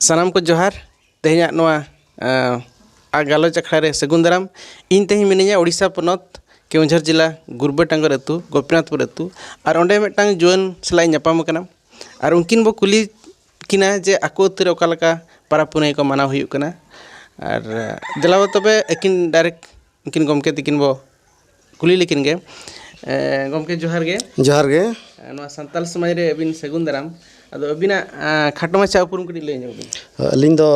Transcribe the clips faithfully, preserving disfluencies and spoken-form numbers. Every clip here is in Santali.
ᱥᱟᱱᱟᱢ ᱠᱚ ᱡᱚᱦᱟᱨ᱾ ᱛᱮᱦᱮᱧᱟᱜ ᱱᱚᱣᱟ, ᱟᱸ, ᱟ ᱜᱟᱞᱚᱪ ᱟᱠᱷᱲᱟ ᱨᱮ ᱥᱟᱹᱜᱩᱱ ᱫᱟᱨᱟᱢ᱾ ᱤᱧ ᱛᱮᱦᱮᱧ ᱢᱤᱱᱟᱹᱧᱟ ᱳᱰᱤᱥᱟ ᱯᱚᱱᱚᱛ ᱠᱮᱣᱚᱱᱡᱷᱚᱨ ᱡᱮᱞᱟ ᱜᱩᱨᱵᱟᱹ ᱴᱟᱸᱜᱚᱨ ᱟᱹᱛᱩ, ᱜᱳᱯᱤᱱᱟᱛᱷᱯᱩᱨ ᱟᱹᱛᱩ᱾ ᱟᱨ ᱚᱸᱰᱮ ᱢᱤᱫᱴᱟᱝ ᱡᱩᱣᱟᱹᱱ ᱥᱟᱞᱟᱜ ᱤᱧ ᱧᱟᱯᱟᱢ ᱟᱠᱟᱱᱟ᱾ ᱟᱨ ᱩᱱᱠᱤᱱ ᱵᱚ ᱠᱩᱞᱤ ᱠᱤᱱᱟ ᱡᱮ ᱟᱠᱚ ᱟᱹᱛᱩ ᱨᱮ ᱚᱠᱟ ᱞᱮᱠᱟ ᱯᱚᱨᱚᱵᱽ ᱯᱩᱱᱟᱹᱭ ᱠᱚ ᱢᱟᱱᱟᱣ ᱦᱩᱭᱩᱜ ᱠᱟᱱᱟ᱾ ᱟᱨ, ᱟᱸ, ᱫᱮᱞᱟ ᱵᱚ ᱛᱚᱵᱮ ᱟᱹᱠᱤᱱ direct ᱩᱱᱠᱤᱱ ᱜᱚᱢᱠᱮ ᱛᱤᱠᱤᱱ ᱵᱚ ᱠᱩᱞᱤ ᱞᱮᱠᱤᱱ ᱜᱮ᱾ ᱮ, ᱜᱚᱢᱠᱮ, ᱡᱚᱦᱟᱨ ᱜᱮ᱾ ᱡᱚᱦᱟᱨ ᱜᱮ᱾ ᱮ, ᱱᱚᱣᱟ ᱥᱟᱱᱛᱟᱞ ᱥᱚᱢᱟᱡᱽ ᱨᱮ ᱟᱹᱵᱤᱱ ᱥᱟᱹᱜᱩᱱ ᱫᱟᱨᱟᱢ᱾ ᱟᱫᱚ ᱟᱹᱵᱤᱱᱟᱜ, ᱟ, ᱠᱷᱟᱴᱚ ᱢᱟᱪᱷᱟ ᱩᱯᱨᱩᱢ ᱠᱟᱹᱴᱤᱡ ᱞᱟᱹᱭ ᱧᱚᱜ ᱵᱤᱱ᱾ ᱟᱹᱞᱤᱧ ᱫᱚ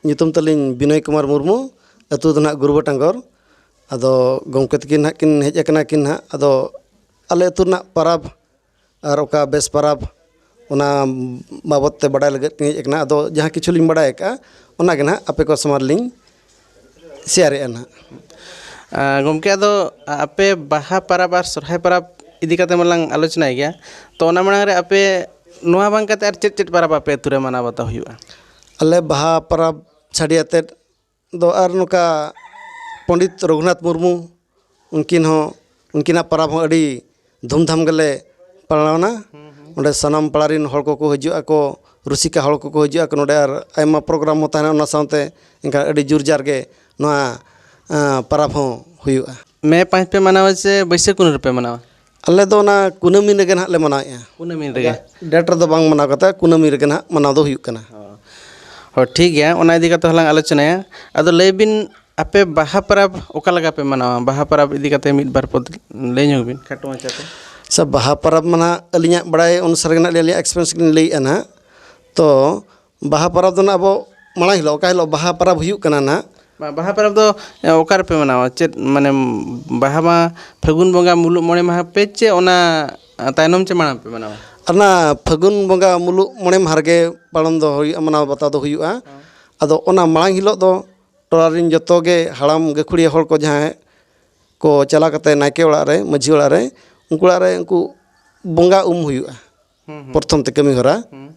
ᱧᱩᱛᱩᱢ ᱛᱟᱹᱞᱤᱧ ᱵᱤᱱᱚᱭ ᱠᱩᱢᱟᱨ ᱢᱩᱨᱢᱩ, ᱟᱹᱛᱩ ᱫᱚ ᱱᱟᱦᱟᱜ ᱜᱩᱨᱵᱟᱹ ᱴᱟᱸᱜᱚᱨ᱾ ᱟᱫᱚ ᱜᱚᱢᱠᱮ ᱛᱟᱹᱠᱤᱱ ᱱᱟᱦᱟᱜ ᱠᱤᱱ ᱦᱮᱡ ᱟᱠᱟᱱᱟ ᱠᱤᱱ ᱱᱟᱦᱟᱜ᱾ ᱟᱫᱚ ᱟᱞᱮ ᱟᱹᱛᱩ ᱨᱮᱱᱟᱜ ᱯᱟᱨᱟᱵᱽ ᱟᱨ ᱚᱠᱟ ᱵᱮᱥ ᱯᱟᱨᱟᱵᱽ, ᱚᱱᱟ ᱵᱟᱵᱚᱫ ᱛᱮ ᱵᱟᱰᱟᱭ ᱞᱟᱹᱜᱤᱫ ᱞᱤᱧ ᱦᱮᱡ ᱟᱠᱟᱱᱟ᱾ ᱟᱫᱚ ᱡᱟᱦᱟᱸ ᱠᱤᱪᱷᱩ ᱞᱤᱧ ᱵᱟᱰᱟᱭ ᱟᱠᱟᱫᱼᱟ, ᱚᱱᱟ ᱜᱮ ᱱᱟᱦᱟᱜ ᱟᱯᱮ ᱠᱚ ᱥᱟᱢᱟᱝ ᱨᱮᱞᱤᱧ ᱥᱮᱭᱟᱨᱮᱫᱼᱟ ᱱᱟᱦᱟᱜ᱾ ᱟ, ᱜᱚᱢᱠᱮ, ᱟᱫᱚ ᱟᱯᱮ ᱵᱟᱦᱟ ᱯᱟᱨᱟᱵᱽ ᱟᱨ ᱥᱚᱨᱦᱟᱭ ᱯᱟᱨᱟᱵᱽ ᱤᱫᱤ ᱠᱟᱛᱮ ᱢᱟᱞᱟᱝ ᱟᱞᱳᱪᱚᱱᱟᱭ ᱜᱮᱭᱟ, ᱛᱚ ᱚᱱᱟ ᱢᱟᱲᱟᱝ ᱨᱮ ᱟᱯᱮ ᱱᱚᱣᱟ ᱵᱟᱝ ᱠᱟᱛᱮ ᱟᱨ ᱪᱮᱫ ᱪᱮᱫ ᱯᱟᱨᱟᱵᱽ ᱟᱯᱮ ᱟᱹᱛᱩ ᱨᱮ ᱢᱟᱱᱟᱣ ᱵᱟᱛᱟᱣ ᱦᱩᱭᱩᱜᱼᱟ? ᱟᱞᱮ ᱵᱟᱦᱟ ᱯᱟᱨᱟᱵᱽ ᱪᱷᱟᱹᱰᱤ ᱟᱛᱮᱫ ᱫᱚ ᱟᱨ ᱱᱚᱝᱠᱟ ᱯᱚᱱᱰᱤᱛ ᱨᱚᱜᱷᱩᱱᱟᱛᱷ ᱢᱩᱨᱢᱩ, ᱩᱱᱠᱤᱱ ᱦᱚᱸ, ᱩᱱᱠᱤᱱᱟᱜ ᱯᱟᱨᱟᱵᱽ ᱦᱚᱸ ᱟᱹᱰᱤ ᱫᱷᱩᱢᱫᱷᱟᱢ ᱜᱮᱞᱮ ᱯᱟᱞᱟᱣᱱᱟ᱾ ᱦᱩᱸ, ᱦᱩᱸ᱾ ᱚᱸᱰᱮ ᱥᱟᱱᱟᱢ ᱯᱟᱲᱟ ᱨᱮᱱ ᱦᱚᱲ ᱠᱚᱠᱚ ᱦᱤᱡᱩᱜ ᱟᱠᱚ, ᱨᱩᱥᱤᱠᱟ ᱦᱚᱲ ᱠᱚᱠᱚ ᱦᱤᱡᱩᱜ ᱟᱠᱚ ᱱᱚᱰᱮ, ᱟᱨ ᱟᱭᱢᱟ program ᱦᱚᱸ ᱛᱟᱦᱮᱱᱟ᱾ ᱚᱱᱟ ᱥᱟᱶᱛᱮ ᱮᱱᱠᱷᱟᱱ ᱟᱹᱰᱤ ᱡᱳᱨ ᱡᱟᱨ ᱜᱮ ᱱᱚᱣᱟ, ᱟᱸ, ᱯᱟᱨᱟᱵᱽ ᱦᱚᱸ ᱦᱩᱭᱩᱜᱼᱟ᱾ ᱢᱮ ᱯᱟᱸᱪ ᱯᱮ ᱢᱟᱱᱟᱣᱟ ᱥᱮ ᱵᱟᱹᱭᱥᱟᱹᱠᱷ ᱠᱩᱱᱟᱹᱢᱤ ᱨᱮᱯᱮ ᱢᱟᱱᱟᱣᱟ? ᱟᱞᱮ ᱫᱚ ᱚᱱᱟ ᱠᱩᱱᱟᱹᱢᱤ ᱨᱮᱜᱮ ᱱᱟᱦᱟᱜ ᱞᱮ ᱢᱟᱱᱟᱣᱮᱫᱼᱟ᱾ ᱠᱩᱱᱟᱹᱢᱤ ᱨᱮᱜᱮ? ᱟᱡᱟᱜ date ᱨᱮᱫᱚ ᱵᱟᱝ ᱢᱟᱱᱟᱣ ᱠᱟᱛᱮ ᱠᱩᱱᱟᱹᱢᱤ ᱨᱮᱜᱮ ᱱᱟᱦᱟᱜ ᱢᱟᱱᱟᱣ ᱫᱚ ᱦᱩᱭᱩᱜ ᱠᱟᱱᱟ᱾ ᱦᱚᱸ᱾ ᱦᱚᱸ, ᱴᱷᱤᱠ ᱜᱮᱭᱟ, ᱚᱱᱟ ᱤᱫᱤ ᱠᱟᱛᱮ ᱦᱚᱸᱞᱟᱝ ᱟᱞᱳᱪᱚᱱᱟᱭᱟ᱾ ᱟᱫᱚ ᱞᱟᱹᱭ ᱵᱤᱱ, ᱟᱯᱮ ᱵᱟᱦᱟ ᱯᱚᱨᱚᱵᱽ ᱚᱠᱟ ᱞᱮᱠᱟ ᱯᱮ ᱢᱟᱱᱟᱣᱟ? ᱵᱟᱦᱟ ᱯᱚᱨᱚᱵᱽ ᱤᱫᱤ ᱠᱟᱛᱮ ᱢᱤᱫ ᱵᱟᱨ ᱯᱚᱫ ᱞᱟᱹᱭ ᱧᱚᱜ ᱵᱤᱱ, ᱠᱷᱟᱴᱚ ᱢᱟᱪᱷᱟ ᱛᱮ᱾ ᱟᱪᱪᱷᱟ, ᱵᱟᱦᱟ ᱯᱚᱨᱚᱵᱽ ᱢᱟ ᱱᱟᱦᱟᱜ ᱟᱹᱞᱤᱧᱟᱜ ᱵᱟᱲᱟᱭ ᱚᱱᱩᱥᱟᱨ ᱜᱮ ᱱᱟᱦᱟᱜ ᱟᱹᱞᱤᱧᱟᱜ experience ᱜᱮᱞᱤᱧ ᱞᱟᱹᱭᱮᱫᱼᱟ ᱱᱟᱦᱟᱜ᱾ ᱛᱚ, ᱵᱟᱦᱟ ᱯᱚᱨᱚᱵᱽ ᱫᱚ ᱱᱟᱦᱟᱜ ᱟᱵᱚ ᱢᱟᱲᱟᱝ ᱦᱤᱞᱳᱜ, ᱚᱠᱟ ᱦᱤᱞᱳᱜ ᱵᱟᱦᱟ ᱯᱚᱨᱚᱵᱽ ᱦᱩᱭᱩᱜ ᱠᱟᱱᱟ ᱱᱟᱦᱟᱜ, ᱵᱟ-, ᱵᱟᱦᱟ ᱯᱚᱨᱚᱵᱽ ᱫᱚ, ᱮ, ᱚᱠᱟ ᱨᱮᱯᱮ ᱢᱟᱱᱟᱣᱟ? ᱪᱮᱫ, ᱢᱟᱱᱮ, ᱵᱟᱦᱟ ᱢᱟ ᱯᱷᱟᱹᱜᱩᱱ ᱵᱚᱸᱜᱟ ᱢᱩᱞᱩᱜ ᱢᱚᱬᱮ ᱢᱟᱦᱟ ᱯᱮ, ᱪᱮ ᱚᱱᱟ, ᱟ, ᱛᱟᱭᱱᱚᱢ ᱪᱮ ᱢᱟᱲᱟᱝ ᱯᱮ ᱢᱟᱱᱟᱣᱟ? ᱟᱨ ᱚᱱᱟ ᱯᱷᱟᱹᱜᱩᱱ ᱵᱚᱸᱜᱟ ᱢᱩᱞᱩᱜ ᱢᱚᱬᱮ ᱢᱟᱦᱟ ᱨᱮᱜᱮ ᱯᱟᱞᱚᱱ ᱫᱚ ᱦᱩᱭᱩᱜᱼᱟ, ᱢᱟᱱᱟᱣ ᱵᱟᱛᱟᱣ ᱫᱚ ᱦᱩᱭᱩᱜᱼᱟ᱾ ᱦᱮᱸ᱾ ᱟᱫᱚ ᱚᱱᱟ ᱢᱟᱲᱟᱝ ᱦᱤᱞᱳᱜ ᱫᱚ ᱴᱚᱞᱟ ᱨᱮᱱ ᱡᱚᱛᱚ ᱜᱮ ᱦᱟᱲᱟᱢ ᱜᱟᱹᱠᱷᱩᱲᱤᱭᱟᱹ ᱦᱚᱲ ᱠᱚ ᱡᱟᱦᱟᱸᱭ ᱠᱚ ᱪᱟᱞᱟᱣ ᱠᱟᱛᱮ ᱱᱟᱭᱠᱮ ᱚᱲᱟᱜ ᱨᱮ, ᱢᱟᱹᱡᱷᱤ ᱚᱲᱟᱜ ᱨᱮ, ᱩᱱᱠᱩ ᱚᱲᱟᱜ ᱨᱮ ᱩᱱᱠᱩ ᱵᱚᱸᱜᱟ ᱩᱢ ᱦᱩᱭᱩᱜᱼᱟ᱾ ᱦᱩᱸ, ᱦᱩᱸ᱾ ᱯᱨᱚᱛᱷᱚᱢ ᱛᱮ ᱠᱟᱹᱢᱤ ᱦᱚᱨᱟ, ᱦᱩᱸ᱾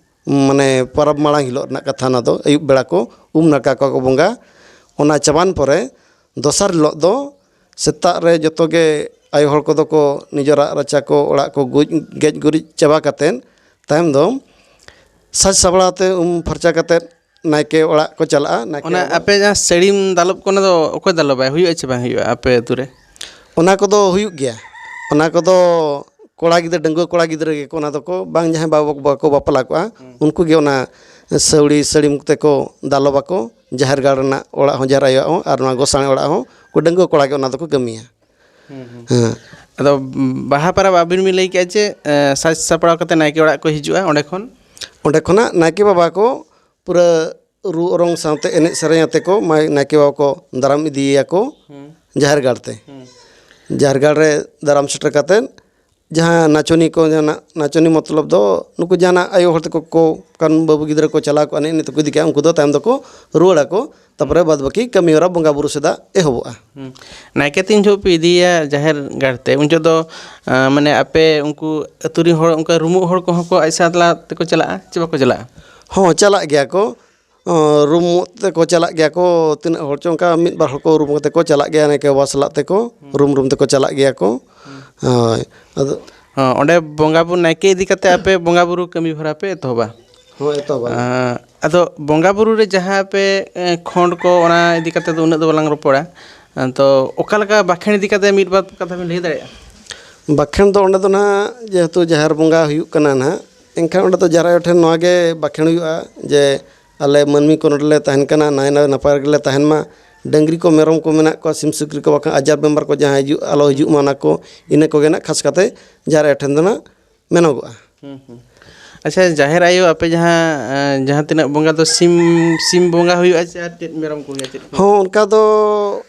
ᱢᱟᱱᱮ ᱯᱚᱨᱚᱵᱽ ᱢᱟᱲᱟᱝ ᱦᱤᱞᱳᱜ ᱨᱮᱱᱟᱜ ᱠᱟᱛᱷᱟ ᱚᱱᱟ ᱫᱚ, ᱟᱹᱭᱩᱵ ᱵᱮᱲᱟ ᱠᱚ ᱩᱢ ᱱᱟᱲᱠᱟ ᱠᱚᱣᱟ ᱠᱚ ᱵᱚᱸᱜᱟ᱾ ᱚᱱᱟ ᱪᱟᱵᱟᱱ ᱯᱚᱨᱮ ᱫᱚᱥᱟᱨ ᱦᱤᱞᱳᱜ ᱫᱚ ᱥᱮᱛᱟᱜ ᱨᱮ ᱡᱚᱛᱚ ᱜᱮ ᱟᱭᱳ ᱦᱚᱲ ᱠᱚᱫᱚ ᱠᱚ ᱱᱤᱡᱮᱨᱟᱜ ᱨᱟᱪᱟ ᱠᱚ, ᱚᱲᱟᱜ ᱠᱚ ᱜᱩᱡ-, ᱜᱮᱡ ᱜᱩᱨᱤᱡ ᱪᱟᱵᱟ ᱠᱟᱛᱮᱫ, ᱛᱟᱭᱚᱢ ᱫᱚ ᱥᱟᱡᱽ ᱥᱟᱯᱲᱟᱣ ᱛᱮ ᱩᱢ ᱯᱷᱟᱨᱪᱟ ᱠᱟᱛᱮᱫ ᱱᱟᱭᱠᱮ ᱚᱲᱟᱜ ᱠᱚ ᱪᱟᱞᱟᱜᱼᱟ᱾ ᱱᱟᱭᱠᱮ ᱚᱱᱟ ᱚᱲᱟᱜ ᱟᱯᱮ ᱡᱟᱦᱟᱸ ᱥᱟᱹᱲᱤᱢ ᱫᱟᱞᱚᱵ ᱠᱚ, ᱚᱱᱟ ᱫᱚ ᱚᱠᱚᱭ ᱫᱟᱞᱚᱵᱟᱭ, ᱦᱩᱭᱩᱜᱼᱟ ᱪᱮ ᱵᱟᱝ ᱦᱩᱭᱩᱜᱼᱟ ᱟᱯᱮ ᱟᱹᱛᱩ ᱨᱮ? ᱚᱱᱟ ᱠᱚᱫᱚ ᱦᱩᱭᱩᱜ ᱜᱮᱭᱟ᱾ ᱚᱱᱟ ᱠᱚᱫᱚ ᱠᱚᱲᱟ ᱜᱤᱫᱽᱨᱟᱹ, ᱰᱟᱺᱜᱩᱣᱟᱹ ᱠᱚᱲᱟ ᱜᱤᱫᱽᱨᱟᱹ ᱜᱮᱠᱚ ᱚᱱᱟ ᱫᱚᱠᱚ, ᱵᱟᱝ ᱡᱟᱦᱟᱸᱭ ᱵᱟᱵᱟ ᱵᱟᱠᱚ ᱵᱟᱯᱞᱟ ᱠᱚᱜᱼᱟ, ᱩᱱᱠᱩ ᱜᱮ ᱚᱱᱟ ᱥᱟᱹᱣᱲᱤ ᱥᱟᱹᱲᱤᱢ ᱠᱚᱛᱮ ᱠᱚ ᱫᱟᱞᱚᱵᱟᱠᱚ, ᱡᱟᱦᱮᱨ ᱜᱟᱲ ᱨᱮᱱᱟᱜ ᱚᱲᱟᱜ ᱦᱚᱸ, ᱡᱟᱦᱮᱨ ᱟᱭᱳᱣᱟᱜ ᱦᱚᱸ, ᱟᱨ ᱱᱚᱣᱟ ᱜᱚᱸᱥᱟᱲᱮ ᱚᱲᱟᱜ ᱦᱚᱸ, ᱩᱱᱠᱩ ᱰᱟᱺᱜᱩᱣᱟᱹ ᱠᱚᱲᱟ ᱜᱮ ᱚᱱᱟ ᱫᱚᱠᱚ ᱠᱟᱹᱢᱤᱭᱟ᱾ ᱦᱮᱸ᱾ ᱟᱫᱚ ᱵᱟᱦᱟ ᱯᱚᱨᱚᱵᱽ ᱟᱹᱵᱤᱱ ᱵᱤᱱ ᱞᱟᱹᱭ ᱠᱮᱜᱼᱟ ᱡᱮ, ᱮ, ᱥᱟᱡᱽ ᱥᱟᱯᱲᱟᱣ ᱠᱟᱛᱮ ᱱᱟᱭᱠᱮ ᱚᱲᱟᱜ ᱠᱚ ᱦᱤᱡᱩᱜᱼᱟ, ᱚᱸᱰᱮ ᱠᱷᱚᱱ? ᱚᱸᱰᱮ ᱠᱷᱚᱱᱟᱜ ᱱᱟᱭᱠᱮ ᱵᱟᱵᱟ ᱠᱚ ᱯᱩᱨᱟᱹ ᱨᱩ ᱚᱨᱚᱝ ᱥᱟᱶᱛᱮ ᱮᱱᱮᱡ ᱥᱮᱨᱮᱧ ᱟᱛᱮ ᱠᱚ ᱢᱟᱹᱭ ᱱᱟᱭᱠᱮ ᱵᱟᱵᱟ ᱠᱚ ᱫᱟᱨᱟᱢ ᱤᱫᱤᱭᱮᱭᱟ ᱠᱚ ᱦᱩᱸ᱾ ᱡᱟᱦᱮᱨ ᱜᱟᱲ ᱛᱮ᱾ ᱦᱩᱸ᱾ ᱡᱟᱦᱮᱨ ᱜᱟᱲ ᱨᱮ ᱫᱟᱨᱟᱢ ᱥᱮᱴᱮᱨ ᱠᱟᱛᱮᱫ ᱡᱟᱦᱟᱸ ᱱᱟᱪᱚᱱᱤ ᱠᱚ, ᱡᱟᱦᱟᱱᱟᱜ ᱱᱟᱪᱚᱱᱤ ᱢᱚᱛᱞᱚᱵ ᱫᱚ ᱱᱩᱠᱩ ᱡᱟᱦᱟᱱᱟᱜ ᱟᱭᱳ ᱦᱚᱲ ᱛᱟᱠᱚ ᱠᱚ, ᱠᱟᱱ ᱵᱟᱹᱵᱩ ᱜᱤᱫᱽᱨᱟᱹ ᱠᱚ ᱪᱟᱞᱟᱣ ᱠᱚᱜᱼᱟ, ᱮᱱᱮᱡ ᱮᱱᱮᱡ ᱛᱮᱠᱚ ᱤᱫᱤ ᱠᱟᱜᱼᱟ, ᱩᱱᱠᱩ ᱫᱚ ᱛᱟᱭᱚᱢ ᱫᱚᱠᱚ ᱨᱩᱣᱟᱹᱲᱟᱠᱚ᱾ ᱛᱟᱨᱯᱚᱨᱮ ᱵᱟᱫ ᱵᱟᱹᱠᱤ ᱠᱟᱹᱢᱤ ᱦᱚᱨᱟ ᱵᱚᱸᱜᱟ ᱵᱩᱨᱩ ᱥᱮᱫᱟᱜ ᱮᱦᱚᱵᱚᱜᱼᱟ᱾ ᱦᱩᱸ᱾ ᱱᱟᱭᱠᱮ ᱛᱤᱱ ᱡᱚᱦᱚᱜ ᱯᱮ ᱤᱫᱤᱭᱮᱭᱟ ᱡᱟᱦᱮᱨ ᱜᱟᱲ ᱛᱮ, ᱩᱱ ᱡᱚᱦᱚᱜ ᱫᱚ, ᱟᱸ, ᱢᱟᱱᱮ ᱟᱯᱮ ᱩᱱᱠᱩ ᱟᱹᱛᱩ ᱨᱤᱱ ᱦᱚᱲ, ᱚᱱᱠᱟ ᱨᱩᱢᱩᱜ ᱦᱚᱲ ᱠᱚᱦᱚᱸ ᱠᱚ ᱟᱡ ᱥᱟᱶᱛᱮ ᱛᱮᱠᱚ ᱪᱟᱞᱟᱜᱼᱟ ᱪᱮ ᱵᱟᱠᱚ ᱪᱟᱞᱟᱜᱼᱟ? ᱦᱚᱸ, ᱪᱟᱞᱟᱜ ᱜᱮᱭᱟ ᱠᱚ᱾ ᱚ, ᱨᱩᱢᱩᱜ ᱛᱮᱠᱚ ᱪᱟᱞᱟᱜ ᱜᱮᱭᱟ ᱠᱚ, ᱛᱤᱱᱟᱹᱜ ᱦᱚᱲ ᱪᱚ, ᱚᱱᱠᱟ ᱢᱤᱫ ᱵᱟᱨ ᱦᱚᱲ ᱠᱚ ᱨᱩᱢ ᱠᱟᱛᱮ ᱠᱚ ᱪᱟᱞᱟᱜ ᱜᱮᱭᱟ, ᱱᱟᱭᱠᱮ ᱵᱟᱵᱟ ᱥᱟᱞᱟᱜ ᱛᱮᱠᱚ ᱦᱩᱸ᱾ ᱨᱩᱢ ᱨᱩᱢ ᱛᱮᱠᱚ ᱪᱟᱞᱟᱜ ᱜᱮᱭᱟ ᱠᱚ᱾ ᱦᱩᱸ᱾ ᱦᱳᱭ, ᱟᱫᱚ ᱦᱚᱸ, ᱚᱸᱰᱮ ᱵᱚᱸᱜᱟ ᱵᱩᱨᱩ, ᱱᱟᱭᱠᱮ ᱤᱫᱤ ᱠᱟᱛᱮ ᱟᱯᱮ ᱵᱚᱸᱜᱟ ᱵᱩᱨᱩ ᱠᱟᱹᱢᱤ ᱦᱚᱨᱟ ᱯᱮ ᱮᱛᱚᱦᱚᱵᱟ? ᱦᱳᱭ, ᱮᱛᱚᱦᱚᱵᱟ᱾ ᱟᱸ, ᱟᱫᱚ ᱵᱚᱸᱜᱟ ᱵᱩᱨᱩ ᱨᱮ ᱡᱟᱦᱟᱸ ᱯᱮ, ᱮᱸ, ᱠᱷᱚᱸᱰ ᱠᱚ, ᱚᱱᱟ ᱤᱫᱤ ᱠᱟᱛᱮ ᱫᱚ ᱩᱱᱟᱹᱜ ᱫᱚ ᱵᱟᱞᱟᱝ ᱨᱚᱯᱚᱲᱟ᱾ ᱟᱸ, ᱛᱚ ᱚᱠᱟ ᱞᱮᱠᱟ ᱵᱟᱠᱷᱮᱬ ᱤᱫᱤ ᱠᱟᱛᱮ ᱢᱤᱫ ᱵᱟᱨ ᱠᱟᱛᱷᱟ ᱵᱮᱱ ᱞᱟᱹᱭ ᱫᱟᱲᱮᱭᱟᱜᱼᱟ? ᱵᱟᱠᱷᱮᱬ ᱫᱚ ᱚᱸᱰᱮ ᱫᱚ ᱱᱟᱦᱟᱜ, ᱡᱮᱦᱮᱛᱩ ᱡᱟᱦᱮᱨ ᱵᱚᱸᱜᱟ ᱦᱩᱭᱩᱜ ᱠᱟᱱᱟ ᱱᱟᱦᱟᱜ, ᱮᱱᱠᱷᱟᱱ ᱚᱸᱰᱮ ᱫᱚ ᱡᱟᱦᱮᱨ ᱟᱭᱳ ᱴᱷᱮᱱ ᱱᱚᱣᱟ ᱜᱮ ᱵᱟᱠᱷᱮᱬ ᱦᱩᱭᱩᱜᱼᱟ ᱡᱮ, ᱟᱞᱮ ᱢᱟᱹᱱᱢᱤ ᱠᱚ ᱱᱚᱰᱮ ᱞᱮ ᱛᱟᱦᱮᱱ ᱠᱟᱱᱟ, ᱱᱟᱭ ᱱᱟᱭ ᱱᱟᱯᱟᱭ ᱨᱮᱜᱮ ᱞᱮ ᱛᱟᱦᱮᱱ ᱢᱟ, ᱰᱟᱹᱝᱨᱤ ᱠᱚ, ᱢᱮᱨᱚᱢ ᱠᱚ ᱢᱮᱱᱟᱜ ᱠᱚᱣᱟ, ᱥᱤᱢ ᱥᱩᱠᱨᱤ ᱠᱚ, ᱵᱟᱠᱷᱟᱱ ᱟᱡᱟᱨ ᱵᱮᱢᱟᱨ ᱠᱚ ᱡᱟᱦᱟᱸ ᱦᱤᱡᱩᱜ, ᱟᱞᱚ ᱦᱤᱡᱩᱜ ᱢᱟ, ᱚᱱᱟ ᱠᱚ, ᱤᱱᱟᱹ ᱠᱚᱜᱮ ᱱᱟᱜ ᱠᱷᱟᱥ ᱠᱟᱛᱮ ᱡᱟᱦᱮᱨ ᱟᱭᱳ ᱴᱷᱮᱱ ᱫᱚ ᱱᱟᱜ ᱢᱮᱱᱚᱜᱚᱜᱼᱟ᱾ ᱦᱩᱸ, ᱦᱩᱸ᱾ ᱟᱪᱪᱷᱟ, ᱡᱟᱦᱮᱨ ᱟᱭᱳ ᱟᱯᱮ ᱡᱟᱦᱟᱸ, ᱮᱸ, ᱡᱟᱦᱟᱸ ᱛᱤᱱᱟᱹᱜ ᱵᱚᱸᱜᱟ ᱫᱚ ᱥᱤᱢ, ᱥᱤᱢ ᱵᱚᱸᱜᱟ ᱦᱩᱭᱩᱜᱼᱟ ᱪᱮ ᱟᱨ ᱪᱮᱫ ᱢᱮᱨᱚᱢ ᱠᱚ ᱦᱩᱭᱩᱜᱼᱟ, ᱪᱮᱫ ᱠᱚ? ᱦᱚᱸ, ᱚᱱᱠᱟ ᱫᱚ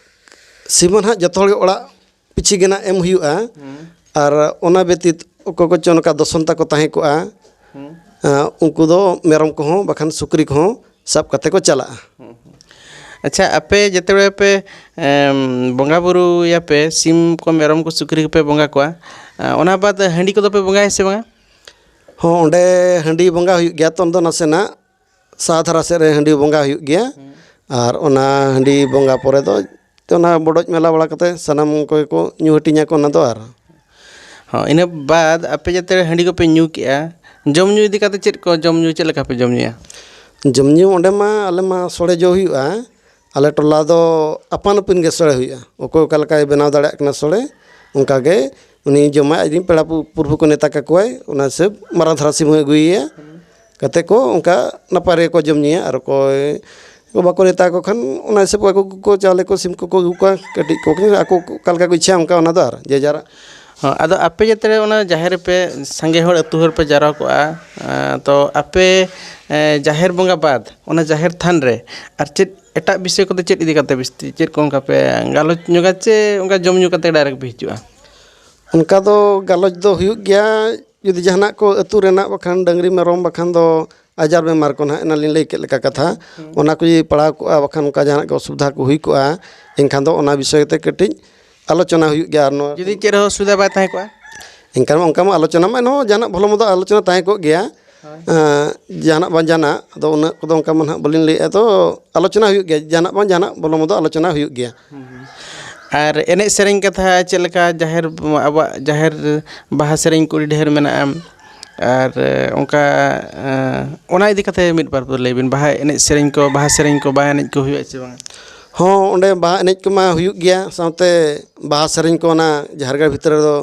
ᱥᱤᱢ ᱫᱚ ᱱᱟᱦᱟᱜ ᱡᱚᱛᱚ ᱦᱚᱲ ᱜᱮ ᱚᱲᱟᱜ ᱯᱤᱪᱷᱤ ᱜᱮ ᱱᱟᱜ ᱮᱢ ᱦᱩᱭᱩᱜᱼᱟ᱾ ᱦᱩᱸ᱾ ᱟᱨ ᱚᱱᱟ ᱵᱮᱛᱤᱛ ᱚᱠᱚᱭ ᱠᱚᱪᱚ ᱱᱚᱝᱠᱟ ᱫᱚᱥᱚᱱ ᱛᱟᱠᱚ ᱛᱟᱦᱮᱸ ᱠᱚᱜᱼᱟ, ᱦᱩᱸ᱾ ᱟᱸ, ᱩᱱᱠᱩ ᱫᱚ ᱢᱮᱨᱚᱢ ᱠᱚᱦᱚᱸ ᱵᱟᱠᱷᱟᱱ ᱥᱩᱠᱨᱤ ᱠᱚᱦᱚᱸ ᱥᱟᱵ ᱠᱟᱛᱮ ᱠᱚ ᱪᱟᱞᱟᱜᱼᱟ᱾ ᱦᱩᱸ, ᱦᱩᱸ᱾ ᱟᱪᱪᱷᱟ, ᱟᱯᱮ ᱡᱮᱛᱮ ᱵᱮᱲᱟ ᱯᱮ, ᱮᱢ, ᱵᱚᱸᱜᱟ ᱵᱩᱨᱩᱭᱟᱯᱮ, ᱥᱤᱢ ᱠᱚ, ᱢᱮᱨᱚᱢ ᱠᱚ, ᱥᱩᱠᱨᱤ ᱠᱚᱯᱮ ᱵᱚᱸᱜᱟ ᱠᱚᱣᱟ, ᱟᱸ, ᱚᱱᱟ ᱵᱟᱫ ᱦᱟᱺᱰᱤ ᱠᱚᱫᱚ ᱯᱮ ᱵᱚᱸᱜᱟᱭᱟ ᱥᱮ ᱵᱟᱝᱟ? ᱦᱚᱸ, ᱚᱸᱰᱮ ᱦᱟᱺᱰᱤ ᱵᱚᱸᱜᱟ ᱦᱩᱭᱩᱜ ᱜᱮᱭᱟ᱾ ᱛᱚ, ᱚᱱᱟ ᱫᱚ ᱱᱟᱥᱮᱱᱟᱜ ᱥᱟᱦᱟ ᱫᱷᱟᱨᱟ ᱥᱮᱫ ᱨᱮ ᱦᱟᱺᱰᱤ ᱵᱚᱸᱜᱟ ᱦᱩᱭᱩᱜ ᱜᱮᱭᱟ᱾ ᱦᱩᱸ᱾ ᱟᱨ ᱚᱱᱟ ᱦᱟᱺᱰᱤ ᱵᱚᱸᱜᱟ ᱯᱚᱨᱮ ᱫᱚ ᱚᱱᱟ ᱵᱚᱰᱚᱡ ᱢᱮᱞᱟ ᱵᱟᱲᱟ ᱠᱟᱛᱮ ᱥᱟᱱᱟᱢ ᱠᱚᱜᱮ ᱠᱚ ᱧᱩ ᱦᱟᱹᱴᱤᱧᱟᱠᱚ ᱚᱱᱟ ᱫᱚ᱾ ᱟᱨ ᱦᱚᱸ, ᱤᱱᱟᱹ ᱵᱟᱫ ᱟᱯᱮ ᱡᱟᱛᱮ ᱦᱟᱺᱰᱤ ᱠᱚᱯᱮ ᱧᱩ ᱠᱮᱜᱼᱟ, ᱡᱚᱢ ᱧᱩ ᱤᱫᱤ ᱠᱟᱛᱮ ᱪᱮᱫ ᱠᱚ ᱡᱚᱢ ᱧᱩ, ᱪᱮᱫ ᱞᱮᱠᱟ ᱯᱮ ᱡᱚᱢ ᱧᱩᱭᱟ? ᱡᱚᱢ ᱧᱩ ᱚᱸᱰᱮ ᱢᱟ ᱟᱞᱮ ᱢᱟ ᱥᱚᱲᱮ ᱡᱚ ᱦᱩᱭᱩᱜᱼᱟ᱾ ᱟᱞᱮ ᱴᱚᱞᱟ ᱫᱚ ᱟᱯᱟᱱ ᱟᱹᱯᱤᱱ ᱜᱮ ᱥᱚᱲᱮ ᱦᱩᱭᱩᱜᱼᱟ᱾ ᱚᱠᱚᱭ ᱚᱠᱟ ᱞᱮᱠᱟᱭ ᱵᱮᱱᱟᱣ ᱫᱟᱲᱮᱭᱟᱜ ᱠᱟᱱᱟ ᱥᱚᱲᱮ, ᱚᱱᱠᱟ ᱜᱮ ᱩᱱᱤ ᱡᱚᱢᱟᱭ᱾ ᱟᱡ ᱨᱮᱱ ᱯᱮᱲᱟ ᱯᱩ- ᱯᱩᱨᱵᱷᱩ ᱠᱚ ᱱᱮᱣᱛᱟ ᱠᱟᱠᱚᱣᱟᱭ, ᱚᱱᱟ ᱦᱤᱥᱟᱹᱵ ᱢᱟᱨᱟᱝ ᱫᱷᱟᱨᱟ ᱥᱤᱢ ᱦᱚᱸᱭ ᱟᱹᱜᱩᱭᱮᱭᱟ᱾ ᱠᱟᱛᱮ ᱠᱚ ᱚᱱᱠᱟ ᱱᱟᱯᱟᱭ ᱨᱮᱜᱮ ᱠᱚ ᱡᱚᱢ ᱧᱩᱭᱟ᱾ ᱟᱨ ᱚᱠᱚᱭ ᱠᱚ ᱵᱟᱠᱚ ᱱᱮᱣᱛᱟ ᱠᱚ ᱠᱷᱟᱱ, ᱚᱱᱟ ᱦᱤᱥᱟᱹᱵ ᱟᱠᱚ ᱠᱚ ᱪᱟᱣᱞᱮ ᱠᱚ, ᱥᱤᱢ ᱠᱚᱠᱚ ᱟᱹᱜᱩ ᱠᱚᱣᱟ, ᱠᱟᱹᱴᱤᱡ ᱠᱚ ᱟᱠᱚ ᱚᱠᱟ ᱞᱮᱠᱟ ᱠᱚ ᱤᱪᱪᱷᱟ ᱚᱱᱠᱟ, ᱚᱱᱟ ᱫᱚ ᱟᱨ ᱡᱮ ᱡᱟᱨᱟᱜ᱾ ᱦᱚᱸ, ᱟᱫᱚ ᱟᱯᱮ ᱡᱟᱛᱮ ᱨᱮ ᱚᱱᱟ ᱡᱟᱦᱮᱨ ᱨᱮᱯᱮ ᱥᱟᱸᱜᱮ ᱦᱚᱲ, ᱟᱹᱛᱩ ᱦᱚᱲ ᱯᱮ ᱡᱟᱣᱨᱟ ᱠᱚᱜᱼᱟ, ᱮᱸ, ᱛᱚ ᱟᱯᱮ, ᱮᱸ, ᱡᱟᱦᱮᱨ ᱵᱚᱸᱜᱟ ᱵᱟᱫ ᱚᱱᱟ ᱡᱟᱦᱮᱨ ᱛᱷᱟᱱ ᱨᱮ ᱟᱨ ᱪᱮᱫ ᱮᱴᱟᱜ ᱵᱤᱥᱚᱭ ᱠᱚᱫᱚ ᱪᱮᱫ ᱤᱫᱤ ᱠᱟᱛᱮ ᱵᱤᱥᱛᱤ, ᱪᱮᱫ ᱠᱚ ᱚᱱᱠᱟ ᱯᱮ ᱜᱟᱞᱚᱪ ᱧᱚᱜᱟ ᱪᱮ ᱚᱱᱠᱟ ᱡᱚᱢ ᱧᱩ ᱠᱟᱛᱮ ᱰᱟᱭᱨᱮᱠᱴ ᱯᱮ ᱦᱤᱡᱩᱜᱼᱟ? ᱚᱱᱠᱟ ᱫᱚ ᱜᱟᱞᱚᱪ ᱫᱚ ᱦᱩᱭᱩᱜ ᱜᱮᱭᱟ, ᱡᱩᱫᱤ ᱡᱟᱦᱟᱱᱟᱜ ᱠᱚ ᱟᱹᱛᱩ ᱨᱮᱱᱟᱜ ᱵᱟᱠᱷᱟᱱ ᱰᱟᱹᱝᱨᱤ ᱢᱮᱨᱚᱢ ᱵᱟᱠᱷᱟᱱ ᱫᱚ ᱟᱡᱟᱨ ᱵᱮᱢᱟᱨ ᱠᱚ ᱱᱟᱦᱟᱜ ᱮᱱᱟᱱ ᱞᱤᱧ ᱞᱟᱹᱭ ᱠᱮᱫ ᱞᱮᱠᱟ ᱠᱟᱛᱷᱟ, ᱦᱩᱸ᱾ ᱚᱱᱟ ᱠᱚ ᱡᱩᱫᱤ ᱯᱟᱲᱟᱣ ᱠᱚᱜᱼᱟ, ᱵᱟᱠᱷᱟᱱ ᱚᱱᱠᱟ ᱡᱟᱦᱟᱱᱟᱜ ᱜᱮ ᱚᱥᱩᱵᱤᱫᱷᱟ ᱠᱚ ᱦᱩᱭ ᱠᱚᱜᱼᱟ, ᱮᱱᱠᱷᱟᱱ ᱫᱚ ᱚᱱᱟ ᱵᱤᱥᱚᱭ ᱛᱮ ᱠᱟᱹᱴᱤᱡ ᱟᱞᱳᱪᱚᱱᱟ ᱦᱩᱭᱩᱜ ᱜᱮᱭᱟ᱾ ᱟᱨ ᱱᱚᱣᱟ ᱡᱩᱫᱤ ᱪᱮᱫ ᱨᱮᱦᱚᱸ ᱚᱥᱩᱵᱤᱫᱷᱟ ᱵᱟᱭ ᱛᱟᱦᱮᱸ ᱠᱚᱜᱼᱟ? ᱮᱱᱠᱷᱟᱱ ᱢᱟ ᱚᱱᱠᱟ ᱢᱟ ᱟᱞᱳᱪᱚᱱᱟ ᱢᱟ ᱮᱱᱦᱚᱸ ᱡᱟᱦᱟᱱᱟᱜ ᱵᱷᱚᱞᱚ ᱢᱚᱱᱫᱚ ᱟᱞᱳᱪᱚᱱᱟ ᱛᱟᱦᱮᱸ ᱠᱚᱜ ᱜᱮᱭᱟ᱾ ᱦᱳᱭ᱾ ᱮᱸ, ᱡᱟᱦᱟᱱᱟᱜ ᱵᱟᱝ ᱡᱟᱦᱟᱱᱟᱜ, ᱟᱫᱚ ᱩᱱᱟᱹᱜ ᱠᱚᱫᱚ ᱚᱱᱠᱟ ᱢᱟ ᱱᱟᱦᱟᱜ ᱵᱟᱹᱞᱤᱧ ᱞᱟᱹᱭᱮᱫᱼᱟ, ᱛᱚ ᱟᱞᱳᱪᱚᱱᱟ ᱦᱩᱭᱩᱜ ᱜᱮᱭᱟ, ᱡᱟᱦᱟᱱᱟᱜ ᱵᱟᱝ ᱡᱟᱦᱟᱱᱟᱜ ᱵᱷᱚᱞᱚ ᱢᱚᱱᱫᱚ ᱟᱞᱳᱪᱚᱱᱟ ᱦᱩᱭᱩᱜ ᱜᱮᱭᱟ᱾ ᱦᱩᱸ, ᱦᱩᱸ᱾ ᱟᱨ ᱮᱱᱮᱡ ᱥᱮᱨᱮᱧ ᱠᱟᱛᱷᱟ ᱪᱮᱫ ᱞᱮᱠᱟ, ᱡᱟᱦᱮᱨ, ᱟᱵᱚᱣᱟᱜ ᱡᱟᱦᱮᱨ ᱵᱟᱦᱟ ᱥᱮᱨᱮᱧ ᱠᱚ ᱟᱹᱰᱤ ᱰᱷᱮᱨ ᱢᱮᱱᱟᱜᱼᱟ, ᱟᱨ ᱚᱱᱠᱟ, ᱚᱱᱟ ᱤᱫᱤ ᱠᱟᱛᱮ ᱢᱤᱫ ᱵᱟᱨ ᱯᱮ ᱞᱟᱹᱭ ᱵᱤᱱ, ᱵᱟᱦᱟ ᱮᱱᱮᱡ ᱥᱮᱨᱮᱧ ᱠᱚ, ᱵᱟᱦᱟ ᱥᱮᱨᱮᱧ ᱠᱚ, ᱵᱟᱦᱟ ᱮᱱᱮᱡ ᱠᱚ ᱦᱩᱭᱩᱜᱼᱟ ᱪᱮ ᱵᱟᱝᱟ? ᱦᱚᱸ, ᱚᱸᱰᱮ ᱵᱟᱦᱟ ᱮᱱᱮᱡ ᱠᱚᱢᱟ ᱦᱩᱭᱩᱜ ᱜᱮᱭᱟ, ᱥᱟᱶᱛᱮ ᱵᱟᱦᱟ ᱥᱮᱨᱮᱧ ᱠᱚ ᱚᱱᱟ ᱡᱟᱦᱮᱨ ᱜᱟᱲ ᱵᱷᱤᱛᱨᱤ ᱨᱮᱫᱚ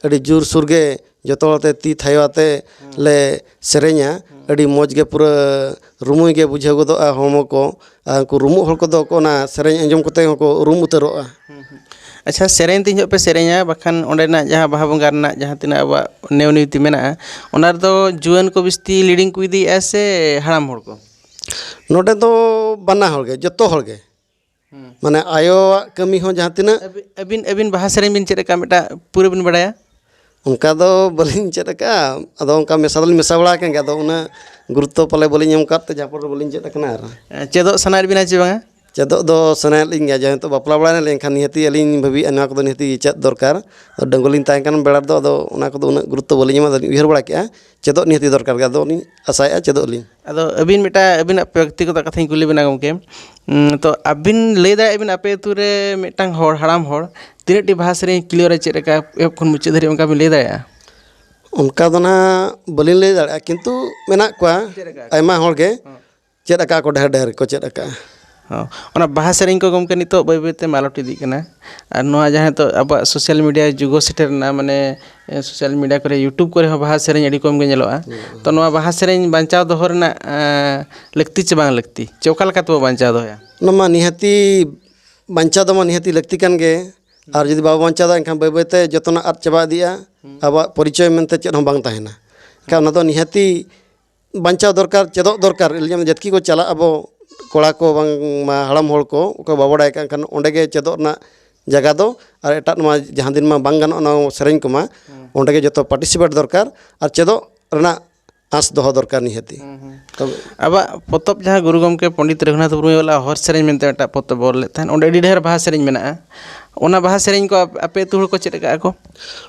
ᱟᱹᱰᱤ ᱡᱳᱨᱥᱳᱨ ᱜᱮ ᱡᱚᱛᱚ ᱦᱚᱲᱛᱮ ᱛᱤ ᱛᱷᱟᱭᱚ ᱟᱛᱮ ᱦᱩᱸ᱾ ᱞᱮ ᱥᱮᱨᱮᱧᱟ᱾ ᱦᱩᱸ᱾ ᱟᱹᱰᱤ ᱢᱚᱡᱽ ᱜᱮ, ᱯᱩᱨᱟᱹ ᱨᱩᱢᱩᱭ ᱜᱮ ᱵᱩᱡᱷᱟᱹᱣ ᱜᱚᱫᱚᱜᱼᱟ ᱦᱚᱲᱢᱚ ᱠᱚ᱾ ᱟᱨ ᱩᱱᱠᱩ ᱨᱩᱢᱩᱜ ᱦᱚᱲ ᱠᱚᱫᱚ ᱠᱚ ᱚᱱᱟ ᱥᱮᱨᱮᱧ ᱟᱸᱡᱚᱢ ᱠᱚᱛᱮ ᱦᱚᱸᱠᱚ ᱨᱩᱢ ᱩᱛᱟᱹᱨᱚᱜᱼᱟ᱾ ᱦᱩᱸ, ᱦᱩᱸ᱾ ᱟᱪᱪᱷᱟ, ᱥᱮᱨᱮᱧ ᱛᱤᱱ ᱡᱚᱦᱚᱜ ᱯᱮ ᱥᱮᱨᱮᱧᱟ, ᱵᱟᱠᱷᱟᱱ ᱚᱸᱰᱮᱱᱟᱜ ᱡᱟᱦᱟᱸ ᱵᱟᱦᱟ ᱵᱚᱸᱜᱟ ᱨᱮᱱᱟᱜ ᱡᱟᱦᱟᱸ ᱛᱤᱱᱟᱹᱜ ᱟᱵᱚᱣᱟᱜ ᱱᱮᱭᱚ ᱱᱤᱛᱤ ᱢᱮᱱᱟᱜᱼᱟ, ᱚᱱᱟ ᱨᱮᱫᱚ ᱡᱩᱣᱟᱹᱱ ᱠᱚ ᱵᱤᱥᱛᱤ ᱞᱤᱰᱤᱝ ᱠᱚ ᱤᱫᱤᱭᱮᱫᱼᱟ ᱥᱮ ᱦᱟᱲᱟᱢ ᱦᱚᱲ ᱠᱚ? ᱱᱚᱰᱮ ᱫᱚ ᱵᱟᱱᱟ ᱦᱚᱲ ᱜᱮ, ᱡᱚᱛᱚ ᱦᱚᱲ ᱜᱮ᱾ ᱦᱩᱸ᱾ ᱢᱟᱱᱮ ᱟᱭᱳᱣᱟᱜ ᱠᱟᱹᱢᱤ ᱦᱚᱸ ᱡᱟᱦᱟᱸ ᱛᱤᱱᱟᱹᱜ᱾ ᱟᱹᱵᱤ-, ᱟᱹᱵᱤᱱ, ᱟᱹᱵᱤᱱ ᱵᱟᱦᱟ ᱥᱮᱨᱮᱧ ᱵᱤᱱ ᱪᱮᱫ ᱟᱠᱟᱫᱼᱟ, ᱢᱤᱫᱴᱟᱝ ᱯᱩᱨᱟᱹ ᱵᱤᱱ ᱵᱟᱲᱟᱭᱟ? ᱚᱱᱠᱟ ᱫᱚ ᱵᱟᱹᱞᱤᱧ ᱪᱮᱫ ᱟᱠᱟᱫᱼᱟ, ᱟᱫᱚ ᱚᱱᱠᱟ ᱢᱮᱥᱟ ᱫᱚᱞᱤᱧ ᱢᱮᱥᱟ ᱵᱟᱲᱟ ᱟᱠᱟᱱ ᱜᱮᱭᱟ, ᱟᱫᱚ ᱩᱱᱟᱹᱜ ᱜᱩᱨᱩᱛᱛᱚ ᱯᱟᱞᱮ ᱵᱟᱹᱞᱤᱧ ᱮᱢ ᱟᱠᱟᱫ ᱛᱮ ᱡᱟᱦᱟᱸ ᱯᱚᱨ ᱵᱟᱹᱞᱤᱧ ᱪᱮᱫ ᱟᱠᱟᱱᱟ ᱟᱨ᱾ ᱪᱮᱫᱚᱜ ᱥᱟᱱᱟᱭᱮᱫ ᱵᱤᱱᱟ ᱪᱮ ᱵᱟᱝᱟ? ᱪᱮᱫᱚᱜ ᱫᱚ ᱥᱟᱱᱟᱭᱮᱫ ᱞᱤᱧ ᱜᱮᱭᱟ, ᱡᱮᱦᱮᱛᱩ ᱵᱟᱯᱞᱟ ᱵᱟᱲᱟᱭ ᱱᱟᱞᱤᱧ, ᱮᱱᱠᱷᱟᱱ ᱱᱤᱦᱟᱹᱛᱤ ᱟᱹᱞᱤᱧ ᱵᱷᱟᱹᱵᱤᱭᱮᱫᱼᱟ ᱱᱚᱣᱟ ᱠᱚᱫᱚ ᱱᱤᱦᱟᱹᱛᱤ ᱪᱮᱫ ᱫᱚᱨᱠᱟᱨ᱾ ᱰᱟᱺᱜᱩᱣᱟᱹ ᱞᱤᱧ ᱛᱟᱦᱮᱸ ᱠᱟᱱ ᱵᱮᱲᱟ ᱨᱮᱫᱚ ᱟᱫᱚ ᱚᱱᱟ ᱠᱚᱫᱚ ᱩᱱᱟᱹᱜ ᱜᱩᱨᱩᱛᱛᱚ ᱵᱟᱹᱞᱤᱧ ᱮᱢᱟ, ᱟᱫᱚ ᱞᱤᱧ ᱩᱭᱦᱟᱹᱨ ᱵᱟᱲᱟ ᱠᱮᱫᱼᱟ ᱪᱮᱫᱚᱜ ᱱᱤᱦᱟᱹᱛᱤ ᱫᱚᱨᱠᱟᱨ ᱜᱮ, ᱟᱫᱚ ᱞᱤᱧ ᱟᱥᱟᱭᱮᱫᱼᱟ ᱪᱮᱫᱚᱜ ᱟᱹᱞᱤᱧ᱾ ᱟᱫᱚ ᱟᱹᱵᱤᱱ ᱢᱤᱫᱴᱟᱝ ᱟᱹᱵᱤᱱᱟᱜ ᱵᱮᱠᱛᱤᱜᱚᱛᱚ ᱠᱟᱛᱷᱟᱧ ᱠᱩᱞᱤ ᱵᱮᱱᱟ ᱜᱚᱢᱠᱮ᱾ ᱩᱸ, ᱛᱚ ᱟᱹᱵᱤᱱ ᱞᱟᱹᱭ ᱫᱟᱲᱮᱭᱟᱜᱼᱟ ᱵᱤᱱ ᱟᱯᱮ ᱟᱹᱛᱩ ᱨᱮ ᱢᱤᱫᱴᱟᱝ ᱦᱚᱲ, ᱦᱟᱲᱟᱢ ᱦᱚᱲ, ᱛᱤᱱᱟᱹᱜ ᱴᱤ ᱵᱟᱦᱟ ᱥᱮᱨᱮᱧ ᱠᱞᱤᱭᱟᱨᱟ ᱪᱮᱫ ᱞᱮᱠᱟ ᱮᱦᱚᱵ ᱠᱷᱚᱱ ᱢᱩᱪᱟᱹᱫ ᱫᱷᱟᱹᱨᱤᱡ ᱚᱱᱠᱟ ᱵᱤᱱ ᱞᱟᱹᱭ ᱫᱟᱲᱮᱭᱟᱜᱼᱟ? ᱚᱱᱠᱟ ᱫᱚ ᱱᱟᱦᱟᱜ ᱵᱟᱹᱞᱤᱧ ᱞᱟᱹᱭ ᱫᱟᱲᱮᱭᱟᱜᱼᱟ, ᱠᱤᱱᱛᱩ ᱢᱮᱱᱟᱜ ᱠᱚᱣᱟ ᱪᱮᱫ ᱞᱮᱠᱟ? ᱟᱭᱢᱟ ᱦᱚᱲ ᱜᱮ᱾ ᱦᱚᱸ᱾ ᱪᱮᱫ ᱟᱠᱟᱫ ᱠᱚ, ᱰᱷᱮᱨ ᱰᱷᱮᱨ ᱠᱚ ᱪᱮᱫ ᱟᱠᱟᱫᱼᱟ᱾ ᱦᱚᱸ, ᱚᱱᱟ ᱵᱟᱦᱟ ᱥᱮᱨᱮᱧ ᱠᱚ ᱜᱚᱢᱠᱮ ᱱᱤᱛᱚᱜ ᱵᱟᱹᱭ ᱵᱟᱹᱭ ᱛᱮ ᱢᱟᱞᱚᱴ ᱤᱫᱤᱜ ᱠᱟᱱᱟ᱾ ᱟᱨ ᱱᱚᱣᱟ ᱡᱟᱦᱟᱸ ᱱᱤᱛᱚᱜ ᱟᱵᱚᱣᱟᱜ ᱥᱳᱥᱟᱞ ᱢᱤᱰᱤᱭᱟ ᱡᱩᱜᱽ ᱦᱚᱸ ᱥᱮᱴᱮᱨ ᱮᱱᱟ, ᱢᱟᱱᱮ, ᱮ, ᱥᱳᱥᱟᱞ ᱢᱤᱰᱤᱭᱟ ᱠᱚᱨᱮ, YouTube ᱠᱚᱨᱮ ᱦᱚᱸ ᱵᱟᱦᱟ ᱥᱮᱨᱮᱧ ᱟᱹᱰᱤ ᱠᱚᱢ ᱜᱮ ᱧᱮᱞᱚᱜᱼᱟ᱾ ᱧᱮᱞᱚᱜᱼᱟ᱾ ᱛᱚ, ᱱᱚᱣᱟ ᱵᱟᱦᱟ ᱥᱮᱨᱮᱧ ᱵᱟᱧᱪᱟᱣ ᱫᱚᱦᱚ ᱨᱮᱱᱟᱜ, ᱮ, ᱞᱟᱹᱠᱛᱤ ᱪᱮ ᱵᱟᱝ ᱞᱟᱹᱠᱛᱤ, ᱪᱮ ᱚᱠᱟ ᱞᱮᱠᱟ ᱛᱮᱵᱚ ᱵᱟᱧᱪᱟᱣ ᱫᱚᱦᱚᱭᱟ? ᱚᱱᱟ ᱢᱟ ᱱᱤᱦᱟᱹᱛᱤ ᱵᱟᱧᱪᱟᱣ ᱫᱚ ᱢᱟ ᱱᱤᱦᱟᱹᱛᱤ ᱞᱟᱹᱠᱛᱤ ᱠᱟᱱ ᱜᱮ᱾ ᱟᱨ ᱡᱩᱫᱤ ᱵᱟᱵᱚ ᱵᱟᱧᱪᱟᱣ ᱫᱟ, ᱮᱱᱠᱷᱟᱱ ᱵᱟᱹᱭ ᱵᱟᱹᱭ ᱛᱮ ᱡᱚᱛᱚᱱᱟᱜ ᱟᱫ ᱪᱟᱵᱟ ᱤᱫᱤᱜᱼᱟ᱾ ᱦᱩᱸ᱾ ᱟᱵᱚᱣᱟᱜ ᱯᱚᱨᱤᱪᱚᱭ ᱢᱮᱱᱛᱮ ᱪᱮᱫ ᱦᱚᱸ ᱵᱟᱝ ᱛᱟᱦᱮᱱᱟ᱾ ᱮᱱᱠᱷᱟᱱ ᱚᱱᱟ ᱫᱚ ᱱᱤᱦᱟᱹᱛᱤ ᱵᱟᱧᱪᱟᱣ ᱫᱚᱨᱠᱟᱨ, ᱪᱮᱫᱚᱜ ᱫᱚᱨᱠᱟᱨ᱾ ᱡᱮᱢᱚᱱ ᱡᱟᱛᱠᱤ ᱠᱚ ᱪᱟᱞᱟᱜ, ᱟᱵᱚ ᱠᱚᱲᱟ ᱠᱚ ᱵᱟᱝ ᱢᱟ ᱦᱟᱲᱟᱢ ᱦᱚᱲ ᱠᱚ, ᱚᱠᱚᱭ ᱵᱟᱵᱚ ᱵᱟᱲᱟᱭ ᱠᱟᱜ ᱠᱷᱟᱱ, ᱚᱸᱰᱮ ᱜᱮ ᱪᱮᱫᱚᱜ ᱨᱮᱱᱟᱜ ᱡᱟᱭᱜᱟ ᱫᱚ᱾ ᱟᱨ ᱮᱴᱟᱜ ᱱᱚᱣᱟ ᱡᱟᱦᱟᱸ ᱫᱤᱱ ᱢᱟ ᱵᱟᱝ ᱜᱟᱱᱚᱜᱼᱟ ᱱᱚᱣᱟ ᱥᱮᱨᱮᱧ ᱠᱚᱢᱟ, ᱦᱩᱸ᱾ ᱚᱸᱰᱮ ᱜᱮ ᱡᱚᱛᱚ ᱯᱟᱨᱴᱤᱥᱤᱯᱮᱴ ᱫᱚᱨᱠᱟᱨ ᱟᱨ ᱪᱮᱫᱚᱜ ᱨᱮᱱᱟᱜ ᱟᱸᱥ ᱫᱚᱦᱚ ᱫᱚᱨᱠᱟᱨ ᱱᱤᱦᱟᱹᱛᱤ᱾ ᱦᱩᱸ, ᱦᱩᱸ᱾ ᱛᱚᱵᱮ ᱟᱵᱚᱣᱟᱜ ᱯᱚᱛᱚᱵ ᱡᱟᱦᱟᱸ ᱜᱩᱨᱩ ᱜᱚᱢᱠᱮ ᱯᱚᱱᱰᱤᱛ ᱨᱚᱜᱷᱩᱱᱟᱛᱷ ᱢᱩᱨᱢᱩ ᱚᱞᱟᱜ ᱦᱚᱨ ᱥᱮᱨᱮᱧ ᱢᱮᱱᱛᱮ ᱢᱤᱫᱴᱟᱝ ᱯᱚᱛᱚᱵ ᱚᱞ ᱞᱮᱫ ᱛᱟᱦᱮᱸᱫ, ᱚᱸᱰᱮ ᱟᱹᱰᱤ ᱰᱷᱮᱨ ᱵᱟᱦᱟ ᱥᱮᱨᱮᱧ ᱢᱮᱱᱟᱜᱼᱟ᱾ ᱚᱱᱟ ᱵᱟᱦᱟ ᱥᱮᱨᱮᱧ ᱠᱚ ᱟᱯ-, ᱟᱯᱮ ᱟᱹᱛᱩ ᱦᱚᱲ ᱠᱚ ᱪᱮᱫ ᱟᱠᱟᱫᱼᱟ ᱠᱚ?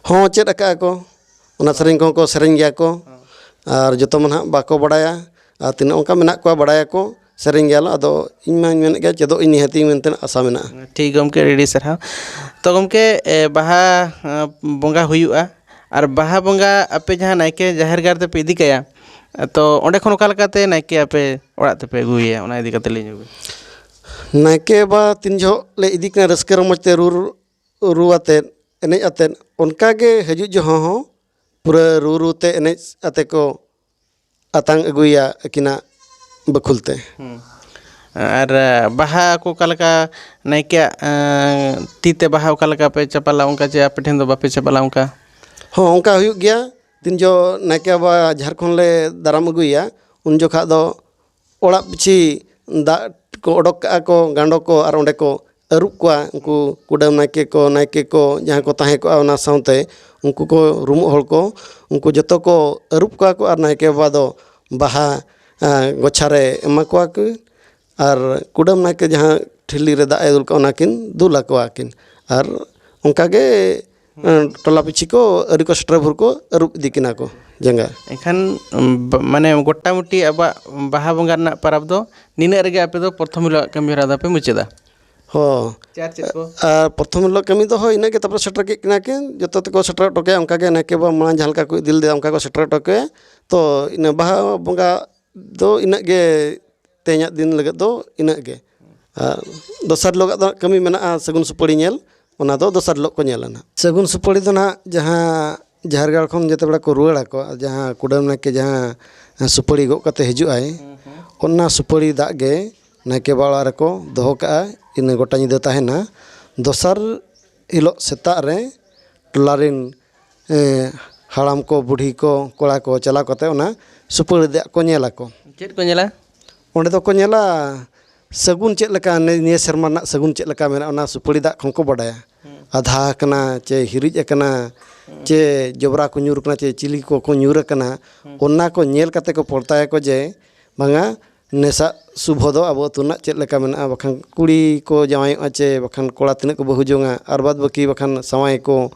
ᱦᱚᱸ, ᱪᱮᱫ ᱟᱠᱟᱫᱼᱟ ᱠᱚ᱾ ᱚᱱᱟ ᱥᱮᱨᱮᱧ ᱠᱚᱦᱚᱸ ᱠᱚ ᱥᱮᱨᱮᱧ ᱜᱮᱭᱟ ᱠᱚ᱾ ᱦᱚᱸ᱾ ᱟᱨ ᱡᱚᱛᱚ ᱢᱟ ᱱᱟᱦᱟᱜ ᱵᱟᱠᱚ ᱵᱟᱲᱟᱭᱟ᱾ ᱟᱨ ᱛᱤᱱᱟᱹᱜ ᱚᱱᱠᱟ ᱢᱮᱱᱟᱜ ᱠᱚᱣᱟ ᱵᱟᱲᱟᱭᱟᱠᱚ, ᱥᱮᱨᱮᱧ ᱜᱮᱭᱟ ᱞᱮ᱾ ᱟᱫᱚ ᱤᱧ ᱢᱟᱧ ᱢᱮᱱᱮᱫ ᱜᱮᱭᱟ, ᱪᱮᱫᱚᱜ ᱤᱧ ᱱᱤᱦᱟᱹᱛᱤᱧ ᱢᱮᱱᱛᱮ ᱟᱥᱟ ᱢᱮᱱᱟᱜᱼᱟ᱾ ᱴᱷᱤᱠ ᱜᱚᱢᱠᱮ, ᱟᱹᱰᱤ ᱥᱟᱨᱦᱟᱣ᱾ ᱛᱚ ᱜᱚᱢᱠᱮ, ᱮ, ᱵᱟᱦᱟ, ᱮ, ᱵᱚᱸᱜᱟ ᱦᱩᱭᱩᱜᱼᱟ, ᱟᱨ ᱵᱟᱦᱟ ᱵᱚᱸᱜᱟ ᱟᱯᱮ ᱡᱟᱦᱟᱸ ᱱᱟᱭᱠᱮ ᱡᱟᱦᱮᱨ ᱜᱟᱲ ᱛᱮᱯᱮ ᱤᱫᱤ ᱠᱟᱭᱟ, ᱛᱚ ᱚᱸᱰᱮ ᱠᱷᱚᱱ ᱚᱠᱟ ᱞᱮᱠᱟᱛᱮ ᱱᱟᱭᱠᱮ ᱟᱯᱮ ᱚᱲᱟᱜ ᱛᱮᱯᱮ ᱟᱹᱜᱩᱭᱮᱭᱟ, ᱚᱱᱟ ᱤᱫᱤ ᱠᱟᱛᱮ ᱞᱟᱹᱭ ᱧᱚᱜ ᱵᱤᱱ᱾ ᱱᱟᱭᱠᱮ ᱵᱟ ᱛᱤᱱ ᱡᱚᱦᱚᱜ ᱞᱮ ᱤᱫᱤ ᱠᱟᱱᱟ ᱨᱟᱹᱥᱠᱟᱹ ᱨᱚᱢᱚᱡᱽ ᱛᱮ ᱨᱩ, ᱨᱩ ᱟᱛᱮᱫ, ᱮᱱᱮᱡ ᱟᱛᱮᱫ, ᱚᱱᱠᱟ ᱜᱮ ᱦᱤᱡᱩᱜ ᱡᱚᱦᱚᱜ ᱦᱚᱸ ᱯᱩᱨᱟᱹ ᱨᱩ ᱨᱩ ᱛᱮ ᱮᱱᱮᱡ ᱟᱛᱮ ᱠᱚ ᱟᱛᱟᱝ ᱟᱹᱜᱩᱭᱮᱭᱟ ᱟᱹᱠᱤᱱᱟᱜ ᱵᱟᱹᱠᱷᱩᱞ ᱛᱮ᱾ ᱦᱩᱸ᱾ ᱟᱨ, ᱟ, ᱵᱟᱦᱟ ᱠᱚ ᱚᱠᱟ ᱞᱮᱠᱟ ᱱᱟᱭᱠᱮᱭᱟᱜ, ᱟ, ᱛᱤ ᱛᱮ ᱵᱟᱦᱟ ᱚᱠᱟ ᱞᱮᱠᱟ ᱯᱮ ᱪᱟᱯᱟᱞᱟ, ᱚᱱᱠᱟ ᱪᱮ ᱟᱯᱮ ᱴᱷᱮᱱ ᱫᱚ ᱵᱟᱯᱮ ᱪᱟᱯᱟᱞᱟ ᱚᱱᱠᱟ? ᱦᱚᱸ, ᱚᱱᱠᱟ ᱦᱩᱭᱩᱜ ᱜᱮᱭᱟ᱾ ᱛᱤᱱ ᱡᱚᱦᱚᱜ ᱱᱟᱭᱠᱮ ᱵᱟᱵᱟ ᱡᱟᱦᱮᱨ ᱠᱷᱚᱱ ᱞᱮ ᱫᱟᱨᱟᱢ ᱟᱹᱜᱩᱭᱮᱭᱟ, ᱩᱱ ᱡᱚᱠᱷᱟᱜ ᱫᱚ ᱚᱲᱟᱜ ᱯᱤᱪᱷᱤ ᱫᱟᱜ ᱠᱚ ᱚᱰᱚᱠ ᱠᱟᱜᱼᱟ ᱠᱚ, ᱜᱟᱸᱰᱚ ᱠᱚ, ᱟᱨ ᱚᱸᱰᱮ ᱠᱚ ᱟᱹᱨᱩᱵ ᱠᱚᱣᱟ᱾ ᱩᱱᱠᱩ ᱠᱩᱰᱟᱹᱢ ᱱᱟᱭᱠᱮ ᱠᱚ, ᱱᱟᱭᱠᱮ ᱠᱚ, ᱡᱟᱦᱟᱸ ᱠᱚ ᱛᱟᱦᱮᱸ ᱠᱚᱜᱼᱟ, ᱚᱱᱟ ᱥᱟᱶᱛᱮ ᱩᱱᱠᱩ ᱠᱚ ᱨᱩᱢᱩᱜ ᱦᱚᱲ ᱠᱚ, ᱩᱱᱠᱩ ᱡᱚᱛᱚ ᱠᱚ ᱟᱹᱨᱩᱵ ᱠᱚᱣᱟ ᱠᱚ ᱟᱨ ᱱᱟᱭᱠᱮ ᱵᱟᱵᱟ ᱫᱚ ᱵᱟᱦᱟ, ᱟ, ᱜᱚᱪᱷᱟ ᱨᱮ ᱮᱢᱟ ᱠᱚᱣᱟ ᱠᱚ᱾ ᱟᱨ ᱠᱩᱰᱟᱹᱢ ᱱᱟᱭᱠᱮ ᱡᱟᱦᱟᱸ ᱴᱷᱤᱞᱤ ᱨᱮ ᱫᱟᱜ ᱮ ᱫᱩᱞ ᱠᱟᱜᱼᱟ, ᱚᱱᱟ ᱠᱤᱱ ᱫᱩᱞ ᱟᱠᱚᱣᱟ ᱠᱤᱱ᱾ ᱟᱨ ᱚᱱᱠᱟ ᱜᱮ, ᱮᱸ, ᱴᱚᱞᱟ ᱯᱤᱪᱷᱤ ᱠᱚ ᱟᱹᱣᱨᱤ ᱠᱚ ᱥᱮᱴᱮᱨ ᱵᱷᱳᱨ ᱠᱚ ᱟᱹᱨᱩᱵ ᱤᱫᱤ ᱠᱤᱱᱟ ᱠᱚ ᱡᱟᱸᱜᱟ᱾ ᱮᱱᱠᱷᱟᱱ, ᱩᱢ, ᱵᱟ-, ᱢᱟᱱᱮ ᱜᱚᱴᱟᱢᱩᱴᱤ ᱟᱵᱚᱣᱟᱜ ᱵᱟᱦᱟ ᱵᱚᱸᱜᱟ ᱨᱮᱱᱟᱜ ᱯᱚᱨᱚᱵᱽ ᱫᱚ ᱱᱤᱱᱟᱹᱜ ᱨᱮᱜᱮ ᱟᱯᱮ ᱫᱚ ᱯᱨᱚᱛᱷᱚᱢ ᱦᱤᱞᱳᱜ ᱠᱟᱹᱢᱤ ᱦᱚᱨᱟ ᱫᱚᱯᱮ ᱢᱩᱪᱟᱹᱫᱟ? ᱦᱚᱸ᱾ ᱪᱮ ᱟᱨ ᱪᱮᱫ ᱠᱚ? ᱟᱨ ᱯᱨᱚᱛᱷᱚᱢ ᱦᱤᱞᱳᱜ ᱠᱟᱹᱢᱤ ᱫᱚ, ᱦᱳᱭ, ᱤᱱᱟᱹᱜ ᱜᱮ᱾ ᱛᱟᱨᱯᱚᱨᱮ ᱥᱮᱴᱮᱨ ᱠᱮᱫ ᱠᱤᱱᱟ ᱠᱤᱱ, ᱡᱚᱛᱚ ᱛᱮᱠᱚ ᱥᱮᱴᱮᱨ ᱦᱚᱴᱚ ᱠᱟᱭᱟ, ᱚᱱᱠᱟ ᱜᱮ ᱱᱟᱭᱠᱮ ᱵᱟᱵᱟ ᱢᱟᱲᱟᱝ ᱡᱟᱦᱟᱸ ᱞᱮᱠᱟ ᱠᱚ ᱤᱫᱤ ᱞᱮᱫᱮᱭᱟ, ᱚᱱᱠᱟ ᱠᱚ ᱥᱮᱴᱮᱨ ᱦᱚᱴᱚ ᱠᱟᱭᱟ᱾ ᱛᱚ ᱤᱱᱟᱹ ᱵᱟᱦᱟ ᱵᱚᱸᱜᱟ ᱫᱚ ᱤᱱᱟᱹᱜ ᱜᱮ ᱛᱮᱦᱮᱧᱟᱜ ᱫᱤᱱ ᱞᱟᱹᱜᱤᱫ ᱫᱚ ᱤᱱᱟᱹᱜ ᱜᱮ᱾ ᱟᱨ ᱫᱚᱥᱟᱨ ᱦᱤᱞᱳᱜᱟᱜ ᱫᱚ ᱠᱟᱹᱢᱤ ᱢᱮᱱᱟᱜᱼᱟ ᱥᱟᱹᱜᱩᱱ ᱥᱩᱯᱟᱹᱲᱤ ᱧᱮᱞ, ᱚᱱᱟ ᱫᱚ ᱫᱚᱥᱟᱨ ᱦᱤᱞᱳᱜ ᱠᱚ ᱧᱮᱞᱟ ᱱᱟᱦᱟᱜ᱾ ᱥᱟᱹᱜᱩᱱ ᱥᱩᱯᱟᱹᱲᱤ ᱫᱚ ᱱᱟᱦᱟᱜ ᱡᱟᱦᱟᱸ ᱡᱟᱦᱮᱨ ᱜᱟᱲ ᱠᱷᱚᱱ ᱡᱮᱛᱮ ᱵᱮᱲᱟ ᱠᱚ ᱨᱩᱣᱟᱹᱲᱟᱠᱚ, ᱟᱨ ᱡᱟᱦᱟᱸ ᱠᱩᱰᱟᱹᱢ ᱱᱟᱭᱠᱮ ᱡᱟᱦᱟᱸ ᱥᱩᱯᱟᱹᱲᱤ ᱜᱚᱜ ᱠᱟᱛᱮ ᱦᱤᱡᱩᱜ ᱟᱭ, ᱚᱱᱟ ᱥᱩᱯᱟᱹᱲᱤ ᱫᱟᱜ ᱜᱮ ᱱᱟᱭᱠᱮ ᱵᱟᱵᱟ ᱚᱲᱟᱜ ᱨᱮᱠᱚ ᱫᱚᱦᱚ ᱠᱟᱜᱼᱟ᱾ ᱤᱱᱟᱹ ᱜᱚᱴᱟ ᱧᱤᱫᱟᱹ ᱛᱟᱦᱮᱱᱟ᱾ ᱫᱚᱥᱟᱨ ᱦᱤᱞᱳᱜ ᱥᱮᱛᱟᱜ ᱨᱮ ᱴᱚᱞᱟ ᱨᱮᱱ, ᱮ, ᱦᱟᱲᱟᱢ ᱠᱚ, ᱵᱩᱰᱷᱤ ᱠᱚ, ᱠᱚᱲᱟ ᱠᱚ ᱪᱟᱞᱟᱣ ᱠᱟᱛᱮ ᱚᱱᱟ ᱥᱩᱯᱟᱹᱲᱤ ᱫᱟᱜ ᱠᱚ ᱧᱮᱞ ᱟᱠᱚ᱾ ᱪᱮᱫ ᱠᱚ ᱧᱮᱞᱟ? ᱚᱸᱰᱮ ᱫᱚᱠᱚ ᱧᱮᱞᱟ ᱥᱟᱹᱜᱩᱱ ᱪᱮᱫ ᱞᱮᱠᱟ, ᱱᱤ-, ᱱᱤᱭᱟᱹ ᱥᱮᱨᱢᱟ ᱨᱮᱱᱟᱜ ᱥᱟᱹᱜᱩᱱ ᱪᱮᱫ ᱞᱮᱠᱟ ᱢᱮᱱᱟᱜᱼᱟ, ᱚᱱᱟ ᱥᱩᱯᱟᱹᱲᱤ ᱫᱟᱜ ᱠᱷᱚᱱ ᱠᱚ ᱵᱟᱰᱟᱭᱟ᱾ ᱟᱫᱷᱟ ᱟᱠᱟᱱᱟ ᱪᱮ ᱦᱤᱨᱤᱡ ᱟᱠᱟᱱᱟ, ᱪᱮ ᱡᱚᱵᱽᱨᱟ ᱠᱚ ᱧᱩᱨ ᱟᱠᱟᱱᱟ, ᱪᱮ ᱪᱤᱞᱤ ᱠᱚᱠᱚ ᱧᱩᱨ ᱟᱠᱟᱱᱟ, ᱚᱱᱟ ᱠᱚ ᱧᱮᱞ ᱠᱟᱛᱮ ᱠᱚ ᱯᱚᱲᱛᱟᱭᱟᱠᱚ ᱡᱮ ᱵᱟᱝᱟ, ᱱᱮᱥᱟᱜ ᱥᱩᱵᱷᱚ ᱫᱚ ᱟᱵᱚ ᱟᱹᱛᱩ ᱨᱮᱱᱟᱜ ᱪᱮᱫ ᱞᱮᱠᱟ ᱢᱮᱱᱟᱜᱼᱟ, ᱵᱟᱠᱷᱟᱱ ᱠᱩᱲᱤ ᱠᱚ ᱡᱟᱶᱟᱭᱚᱜᱼᱟ ᱪᱮ ᱵᱟᱠᱷᱟᱱ ᱠᱚᱲᱟ ᱛᱤᱱᱟᱹᱜ ᱠᱚ ᱵᱟᱹᱦᱩ ᱡᱚᱝᱟ, ᱟᱨ ᱵᱟᱫ ᱵᱟᱹᱠᱤ ᱵᱟᱠᱷᱟᱱ ᱥᱟᱶᱟᱭ ᱠᱚ,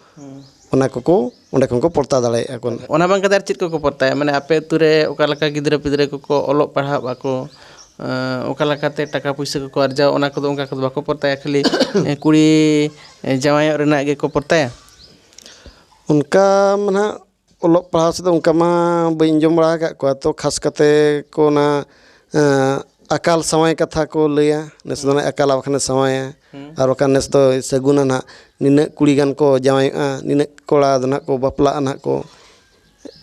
ᱚᱱᱟ ᱠᱚᱠᱚ ᱚᱸᱰᱮ ᱠᱷᱚᱱ ᱠᱚ ᱯᱚᱲᱛᱟ ᱫᱟᱲᱮᱭᱟᱜᱼᱟ ᱠᱚ᱾ ᱚᱱᱟ ᱵᱟᱝ ᱠᱟᱛᱮ ᱟᱨ ᱪᱮᱫ ᱠᱚᱠᱚ ᱯᱚᱲᱛᱟᱭᱟ? ᱢᱟᱱᱮ ᱟᱯᱮ ᱟᱹᱛᱩ ᱨᱮ ᱚᱠᱟ ᱞᱮᱠᱟ ᱜᱤᱫᱽᱨᱟᱹ ᱯᱤᱫᱽᱨᱟᱹ ᱠᱚᱠᱚ ᱚᱞᱚᱜ ᱯᱟᱲᱦᱟᱜ ᱟᱠᱚ, ᱮᱸ, ᱚᱠᱟ ᱞᱮᱠᱟᱛᱮ ᱴᱟᱠᱟ ᱯᱩᱭᱥᱟᱹ ᱠᱚᱠᱚ ᱟᱨᱡᱟᱣᱟ, ᱚᱱᱟ ᱠᱚᱫᱚ ᱚᱱᱠᱟ ᱠᱚᱫᱚ ᱵᱟᱠᱚ ᱯᱚᱲᱛᱟᱭᱟ, ᱠᱷᱟᱹᱞᱤ, ᱮᱸ, ᱠᱩᱲᱤ, ᱮᱸ, ᱡᱟᱶᱟᱭᱚᱜ ᱨᱮᱱᱟᱜ ᱜᱮᱠᱚ ᱯᱚᱲᱛᱟᱭᱟ? ᱚᱱᱠᱟ ᱢᱟ ᱱᱟᱦᱟᱜ ᱚᱞᱚᱜ ᱯᱟᱲᱦᱟᱣ ᱥᱮᱫ ᱫᱚ ᱚᱱᱠᱟ ᱢᱟ ᱵᱟᱹᱧ ᱟᱸᱡᱚᱢ ᱵᱟᱲᱟ ᱟᱠᱟᱫ ᱠᱚᱣᱟ᱾ ᱛᱚ ᱠᱷᱟᱥ ᱠᱟᱛᱮ ᱠᱚ ᱚᱱᱟ, ᱮᱸ, ᱟᱠᱟᱞ ᱥᱟᱶᱟᱭ ᱠᱟᱛᱷᱟ ᱠᱚ ᱞᱟᱹᱭᱟ, ᱱᱮᱥ ᱫᱚ ᱱᱟᱦᱟᱜ ᱟᱠᱟᱞᱟ ᱵᱟᱠᱷᱟᱱᱮ ᱥᱟᱶᱟᱭᱟ, ᱟᱨ ᱵᱟᱠᱷᱟᱱ ᱱᱮᱥ ᱫᱚ ᱥᱟᱹᱜᱩᱱᱟ ᱱᱟᱦᱟᱜ, ᱱᱤᱱᱟᱹᱜ ᱠᱩᱲᱤ ᱜᱟᱱ ᱠᱚ ᱡᱟᱶᱟᱭᱚᱜᱼᱟ, ᱱᱤᱱᱟᱹᱜ ᱠᱚᱲᱟ ᱫᱚ ᱱᱟᱦᱟᱜ ᱠᱚ ᱵᱟᱯᱞᱟᱜᱼᱟ ᱱᱟᱦᱟᱜ ᱠᱚ,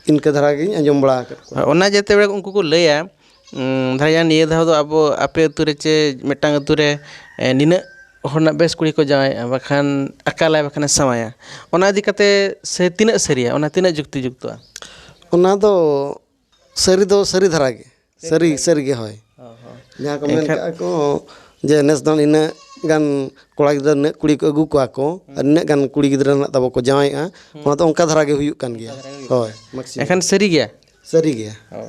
ᱤᱱᱠᱟᱹ ᱫᱷᱟᱨᱟ ᱜᱤᱧ ᱟᱸᱡᱚᱢ ᱵᱟᱲᱟ ᱟᱠᱟᱫ ᱠᱚᱣᱟ᱾ ᱚᱱᱟ ᱡᱮᱛᱮ ᱵᱮᱲᱟ ᱩᱱᱠᱩ ᱠᱚ ᱞᱟᱹᱭᱟ, ᱩᱸ, ᱫᱷᱟᱨᱟ ᱱᱤᱭᱟᱹ ᱫᱷᱟᱣ ᱫᱚ ᱟᱵᱚ ᱟᱯᱮ ᱟᱹᱛᱩ ᱨᱮ ᱪᱮ ᱢᱤᱫᱴᱟᱝ ᱟᱹᱛᱩ ᱨᱮ, ᱮ, ᱱᱤᱱᱟᱹᱜ ᱦᱚᱲ ᱨᱮᱱᱟᱜ ᱵᱮᱥ ᱠᱩᱲᱤ ᱠᱚ ᱡᱟᱶᱟᱭᱚᱜᱼᱟ, ᱵᱟᱠᱷᱟᱱ ᱟᱠᱟᱞᱟᱭ, ᱵᱟᱠᱷᱟᱱᱮ ᱥᱟᱶᱟᱭᱟ᱾ ᱚᱱᱟ ᱤᱫᱤ ᱠᱟᱛᱮ ᱥᱮ ᱛᱤᱱᱟᱹᱜ ᱥᱟᱹᱨᱤᱭᱟ, ᱚᱱᱟ ᱛᱤᱱᱟᱹᱜ ᱡᱩᱠᱛᱤ ᱡᱩᱠᱛᱚᱜᱼᱟ? ᱚᱱᱟ ᱫᱚ ᱥᱟᱹᱨᱤ ᱫᱚ ᱥᱟᱹᱨᱤ ᱫᱷᱟᱨᱟ ᱜᱮ᱾ ᱥᱟᱹᱨᱤ, ᱥᱟᱹᱨᱤ ᱜᱮ, ᱦᱳᱭ᱾ ᱦᱚᱸ, ᱦᱚᱸ᱾ ᱡᱟᱦᱟᱸ ᱠᱚ ᱢᱮᱱ ᱮᱱᱠᱷᱟᱱ ᱠᱟᱜᱼᱟ ᱠᱚ ᱡᱮ ᱱᱮᱥ ᱫᱚ ᱱᱤᱱᱟᱹᱜ ᱜᱟᱱ ᱠᱚᱲᱟ ᱜᱤᱫᱽᱨᱟᱹ, ᱱᱤᱱᱟᱹᱜ ᱠᱩᱲᱤ ᱠᱚ ᱟᱹᱜᱩ ᱠᱚᱣᱟ ᱠᱚ, ᱟᱨ ᱱᱤᱱᱟᱹᱜ ᱜᱟᱱ ᱠᱩᱲᱤ ᱜᱤᱫᱽᱨᱟᱹ ᱱᱟᱜ ᱛᱟᱵᱚ ᱠᱚ ᱡᱟᱶᱟᱭᱚᱜᱼᱟ, ᱚᱱᱟ ᱫᱚ ᱚᱱᱠᱟ ᱫᱷᱟᱨᱟ ᱜᱮ ᱦᱩᱭᱩᱜ ᱠᱟᱱ ᱜᱮᱭᱟ᱾ ᱦᱳᱭ, maximum᱾ ᱮᱱᱠᱷᱟᱱ ᱥᱟᱹᱨᱤ ᱜᱮᱭᱟ? ᱥᱟᱹᱨᱤ ᱜᱮᱭᱟ᱾ ᱚ᱾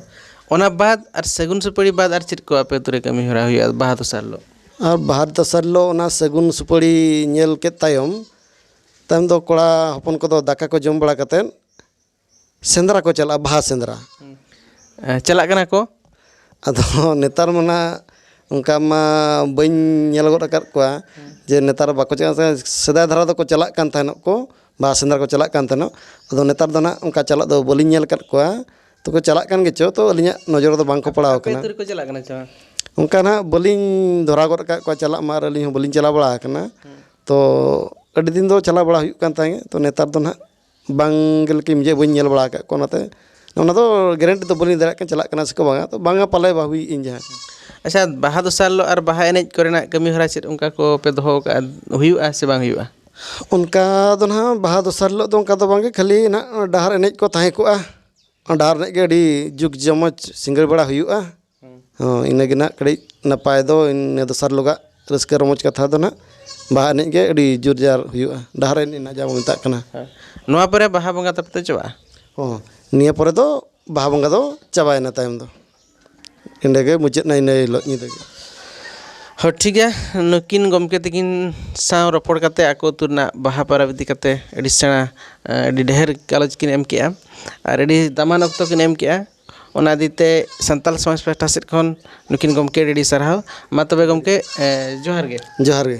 ᱚᱱᱟ ᱵᱟᱫ ᱟᱨ ᱥᱟᱹᱜᱩᱱ ᱥᱩᱯᱟᱹᱲᱤ ᱵᱟᱫ ᱟᱨ ᱪᱮᱫ ᱠᱚ ᱟᱯᱮ ᱟᱹᱛᱩ ᱨᱮ ᱠᱟᱹᱢᱤ ᱦᱚᱨᱟ ᱦᱩᱭᱩᱜᱼᱟ ᱵᱟᱦᱟ ᱫᱚᱥᱟᱨ ᱦᱤᱞᱳᱜ? ᱟᱨ ᱵᱟᱦᱟ ᱫᱚᱥᱟᱨ ᱦᱤᱞᱳᱜ ᱚᱱᱟ ᱥᱟᱹᱜᱩᱱ ᱥᱩᱯᱟᱹᱲᱤ ᱧᱮᱞ ᱠᱮᱫ ᱛᱟᱭᱚᱢ, ᱛᱟᱭᱚᱢ ᱫᱚ ᱠᱚᱲᱟ ᱦᱚᱯᱚᱱ ᱠᱚᱫᱚ ᱫᱟᱠᱟ ᱠᱚ ᱡᱚᱢ ᱵᱟᱲᱟ ᱠᱟᱛᱮᱫ ᱥᱮᱸᱫᱽᱨᱟ ᱠᱚ ᱪᱟᱞᱟᱜᱼᱟ, ᱵᱟᱦᱟ ᱥᱮᱸᱫᱽᱨᱟ᱾ ᱮ, ᱪᱟᱞᱟᱜ ᱠᱟᱱᱟ ᱠᱚ? ᱟᱫᱚ ᱱᱮᱛᱟᱨ ᱢᱟ ᱱᱟᱜ ᱚᱱᱠᱟ ᱢᱟ ᱵᱟᱹᱧ ᱧᱮᱞ ᱜᱚᱫ ᱟᱠᱟᱫ ᱠᱚᱣᱟ ᱡᱮ ᱱᱮᱛᱟᱨ ᱵᱟᱠᱚ ᱪᱟᱞᱟᱜᱼᱟ᱾ ᱥᱮᱫᱟᱭ ᱫᱷᱟᱨᱟ ᱫᱚᱠᱚ ᱪᱟᱞᱟᱜ ᱠᱟᱱ ᱛᱟᱦᱮᱱᱚᱜ ᱠᱚ, ᱵᱟᱦᱟ ᱥᱮᱸᱫᱽᱨᱟ ᱠᱚ ᱪᱟᱞᱟᱜ ᱠᱟᱱ ᱛᱟᱦᱮᱱᱚᱜ᱾ ᱟᱫᱚ ᱱᱮᱛᱟᱨ ᱫᱚ ᱱᱟᱜ ᱚᱱᱠᱟ ᱪᱟᱞᱟᱜ ᱫᱚ ᱵᱟᱹᱞᱤᱧ ᱧᱮᱞ ᱟᱠᱟᱫ ᱠᱚᱣᱟ᱾ ᱛᱚᱠᱚ ᱪᱟᱞᱟᱜ ᱠᱟᱱ ᱜᱮᱪᱚ, ᱛᱚ ᱟᱹᱞᱤᱧᱟᱜ ᱱᱚᱡᱚᱨ ᱫᱚ ᱵᱟᱝ ᱠᱚ ᱯᱟᱲᱟᱣ ᱟᱯᱮ ᱟᱠᱟᱱᱟ᱾ ᱟᱹᱛᱩ ᱨᱮᱠᱚ ᱪᱟᱞᱟᱜ ᱠᱟᱱᱟ ᱪᱮ ᱵᱟᱝ? ᱚᱱᱠᱟ ᱱᱟᱦᱟᱜ ᱵᱟᱹᱞᱤᱧ ᱫᱷᱚᱨᱟᱣ ᱜᱚᱫ ᱟᱠᱟᱫ ᱠᱚᱣᱟ ᱪᱟᱞᱟᱜ ᱢᱟ, ᱟᱨ ᱟᱹᱞᱤᱧ ᱦᱚᱸ ᱵᱟᱹᱞᱤᱧ ᱪᱟᱞᱟᱣ ᱵᱟᱲᱟ ᱟᱠᱟᱱᱟ᱾ ᱛᱚ ᱟᱹᱰᱤ ᱫᱤᱱ ᱫᱚ ᱪᱟᱞᱟᱣ ᱵᱟᱲᱟ ᱦᱩᱭᱩᱜ ᱠᱟᱱ ᱛᱟᱦᱮᱸᱫ, ᱛᱚ ᱱᱮᱛᱟᱨ ᱫᱚ ᱱᱟᱦᱟᱜ ᱵᱟᱝ ᱜᱮ ᱞᱮᱠᱟᱧ ᱵᱩᱡᱷᱟᱹᱣ, ᱵᱟᱹᱧ ᱧᱮᱞ ᱵᱟᱲᱟ ᱟᱠᱟᱫ ᱠᱚᱣᱟ᱾ ᱚᱱᱟᱛᱮ ᱚᱱᱟ ᱫᱚ ᱜᱮᱨᱮᱱᱴᱤ ᱫᱚ ᱵᱟᱹᱞᱤᱧ ᱫᱟᱲᱮᱭᱟᱜ ᱠᱟᱱᱟ ᱪᱟᱞᱟᱜ ᱠᱟᱱᱟ ᱥᱮ ᱠᱚ ᱵᱟᱝᱟ, ᱛᱚ ᱵᱟᱝᱟ ᱯᱟᱞᱮ ᱵᱟᱹᱦᱩᱭᱮᱫ ᱟᱹᱧ ᱡᱟᱦᱟᱸ᱾ ᱟᱪᱪᱷᱟ, ᱵᱟᱦᱟ ᱫᱚᱥᱟᱨ ᱦᱤᱞᱳᱜ ᱟᱨ ᱵᱟᱦᱟ ᱮᱱᱮᱡ ᱠᱚᱨᱮᱱᱟᱜ ᱠᱟᱹᱢᱤ ᱦᱚᱨᱟ ᱪᱮᱫ ᱚᱱᱠᱟ ᱠᱚᱯᱮ ᱫᱚᱦᱚ ᱟᱠᱟᱫᱼᱟ, ᱦᱩᱭᱩᱜᱼᱟ ᱥᱮ ᱵᱟᱝ ᱦᱩᱭᱩᱜᱼᱟ? ᱚᱱᱠᱟ ᱫᱚ ᱱᱟᱦᱟᱜ ᱵᱟᱦᱟ ᱫᱚᱥᱟᱨ ᱦᱤᱞᱳᱜ ᱫᱚ ᱚᱱᱠᱟ ᱫᱚ ᱵᱟᱝᱜᱮ, ᱠᱷᱟᱹᱞᱤ ᱱᱟᱦᱟᱜ ᱰᱟᱦᱟᱨ ᱮᱱᱮᱡ ᱠᱚ ᱛᱟᱦᱮᱸ ᱠᱚᱜᱼᱟ᱾ ᱰᱟᱦᱟᱨ ᱮᱱᱮᱡ ᱜᱮ ᱟᱹᱰᱤ ᱡᱩᱜᱽ ᱡᱚᱢᱚᱡᱽ ᱥᱤᱸᱜᱟᱹᱲ ᱵᱮᱲᱟ ᱦᱩᱭᱩᱜᱼᱟ᱾ ᱦᱩᱸ᱾ ᱦᱚᱸ, ᱤᱱᱟᱹᱜᱮ ᱱᱟᱦᱟᱜ ᱠᱟᱹᱴᱤᱡ ᱱᱟᱯᱟᱭ ᱫᱚ, ᱤᱱᱟᱹ ᱫᱚᱥᱟᱨ ᱦᱤᱞᱳᱜᱟᱜ ᱨᱟᱹᱥᱠᱟᱹ ᱨᱚᱢᱚᱡᱽ ᱠᱟᱛᱷᱟ ᱫᱚ ᱱᱟᱦᱟᱜ ᱵᱟᱦᱟ ᱮᱱᱮᱡ ᱜᱮ ᱟᱹᱰᱤ ᱡᱳᱨ ᱡᱟᱨ ᱦᱩᱭᱩᱜᱼᱟ, ᱰᱟᱦᱟᱨ ᱮᱱᱮᱡ ᱱᱟᱦᱟᱜ ᱡᱟᱦᱟᱸ ᱵᱚᱱ ᱢᱮᱛᱟᱜ ᱠᱟᱱᱟ᱾ ᱦᱮᱸ᱾ ᱱᱚᱣᱟ ᱯᱚᱨᱮ ᱵᱟᱦᱟ ᱵᱚᱸᱜᱟ ᱛᱟᱯᱮ ᱛᱚ ᱪᱟᱵᱟᱜᱼᱟ? ᱦᱚᱸ, ᱱᱤᱭᱟᱹ ᱯᱚᱨᱮ ᱫᱚ ᱵᱟᱦᱟ ᱵᱚᱸᱜᱟ ᱫᱚ ᱪᱟᱵᱟᱭᱮᱱᱟ ᱛᱟᱭᱚᱢ ᱫᱚ᱾ ᱮᱸᱰᱮ ᱜᱮ ᱢᱩᱪᱟᱹᱫ ᱮᱱᱟ ᱤᱱᱟᱹ ᱦᱤᱞᱳᱜ ᱧᱤᱫᱟᱹ ᱜᱮ᱾ ᱦᱚᱸ, ᱴᱷᱤᱠ ᱜᱮᱭᱟ᱾ ᱱᱩᱠᱤᱱ ᱜᱚᱢᱠᱮ ᱛᱟᱹᱠᱤᱱ ᱥᱟᱶ ᱨᱚᱯᱚᱲ ᱠᱟᱛᱮ ᱟᱠᱚ ᱟᱹᱛᱩ ᱨᱮᱱᱟᱜ ᱵᱟᱦᱟ ᱯᱚᱨᱚᱵᱽ ᱤᱫᱤ ᱠᱟᱛᱮ ᱟᱹᱰᱤ ᱥᱮᱬᱟ, ᱟᱹᱰᱤ ᱰᱷᱮᱨ ᱜᱟᱞᱚᱪ ᱠᱤᱱ ᱮᱢ ᱠᱮᱜᱼᱟ ᱟᱨ ᱟᱹᱰᱤ ᱫᱟᱢᱟᱱ ᱚᱠᱛᱚ ᱠᱤᱱ ᱮᱢ ᱠᱮᱜᱼᱟ᱾ ᱚᱱᱟ ᱤᱫᱤ ᱛᱮ ᱥᱟᱱᱛᱟᱲ ᱥᱚᱢᱟᱡᱽ ᱯᱟᱦᱴᱟ ᱥᱮᱫ ᱠᱷᱚᱱ ᱱᱩᱠᱤᱱ ᱜᱚᱢᱠᱮ ᱟᱹᱰᱤ ᱟᱹᱰᱤ ᱥᱟᱨᱦᱟᱣ᱾ ᱢᱟ ᱛᱚᱵᱮ ᱜᱚᱢᱠᱮ, ᱮ, ᱡᱚᱦᱟᱨ ᱜᱮ᱾ ᱡᱚᱦᱟᱨ ᱜᱮ᱾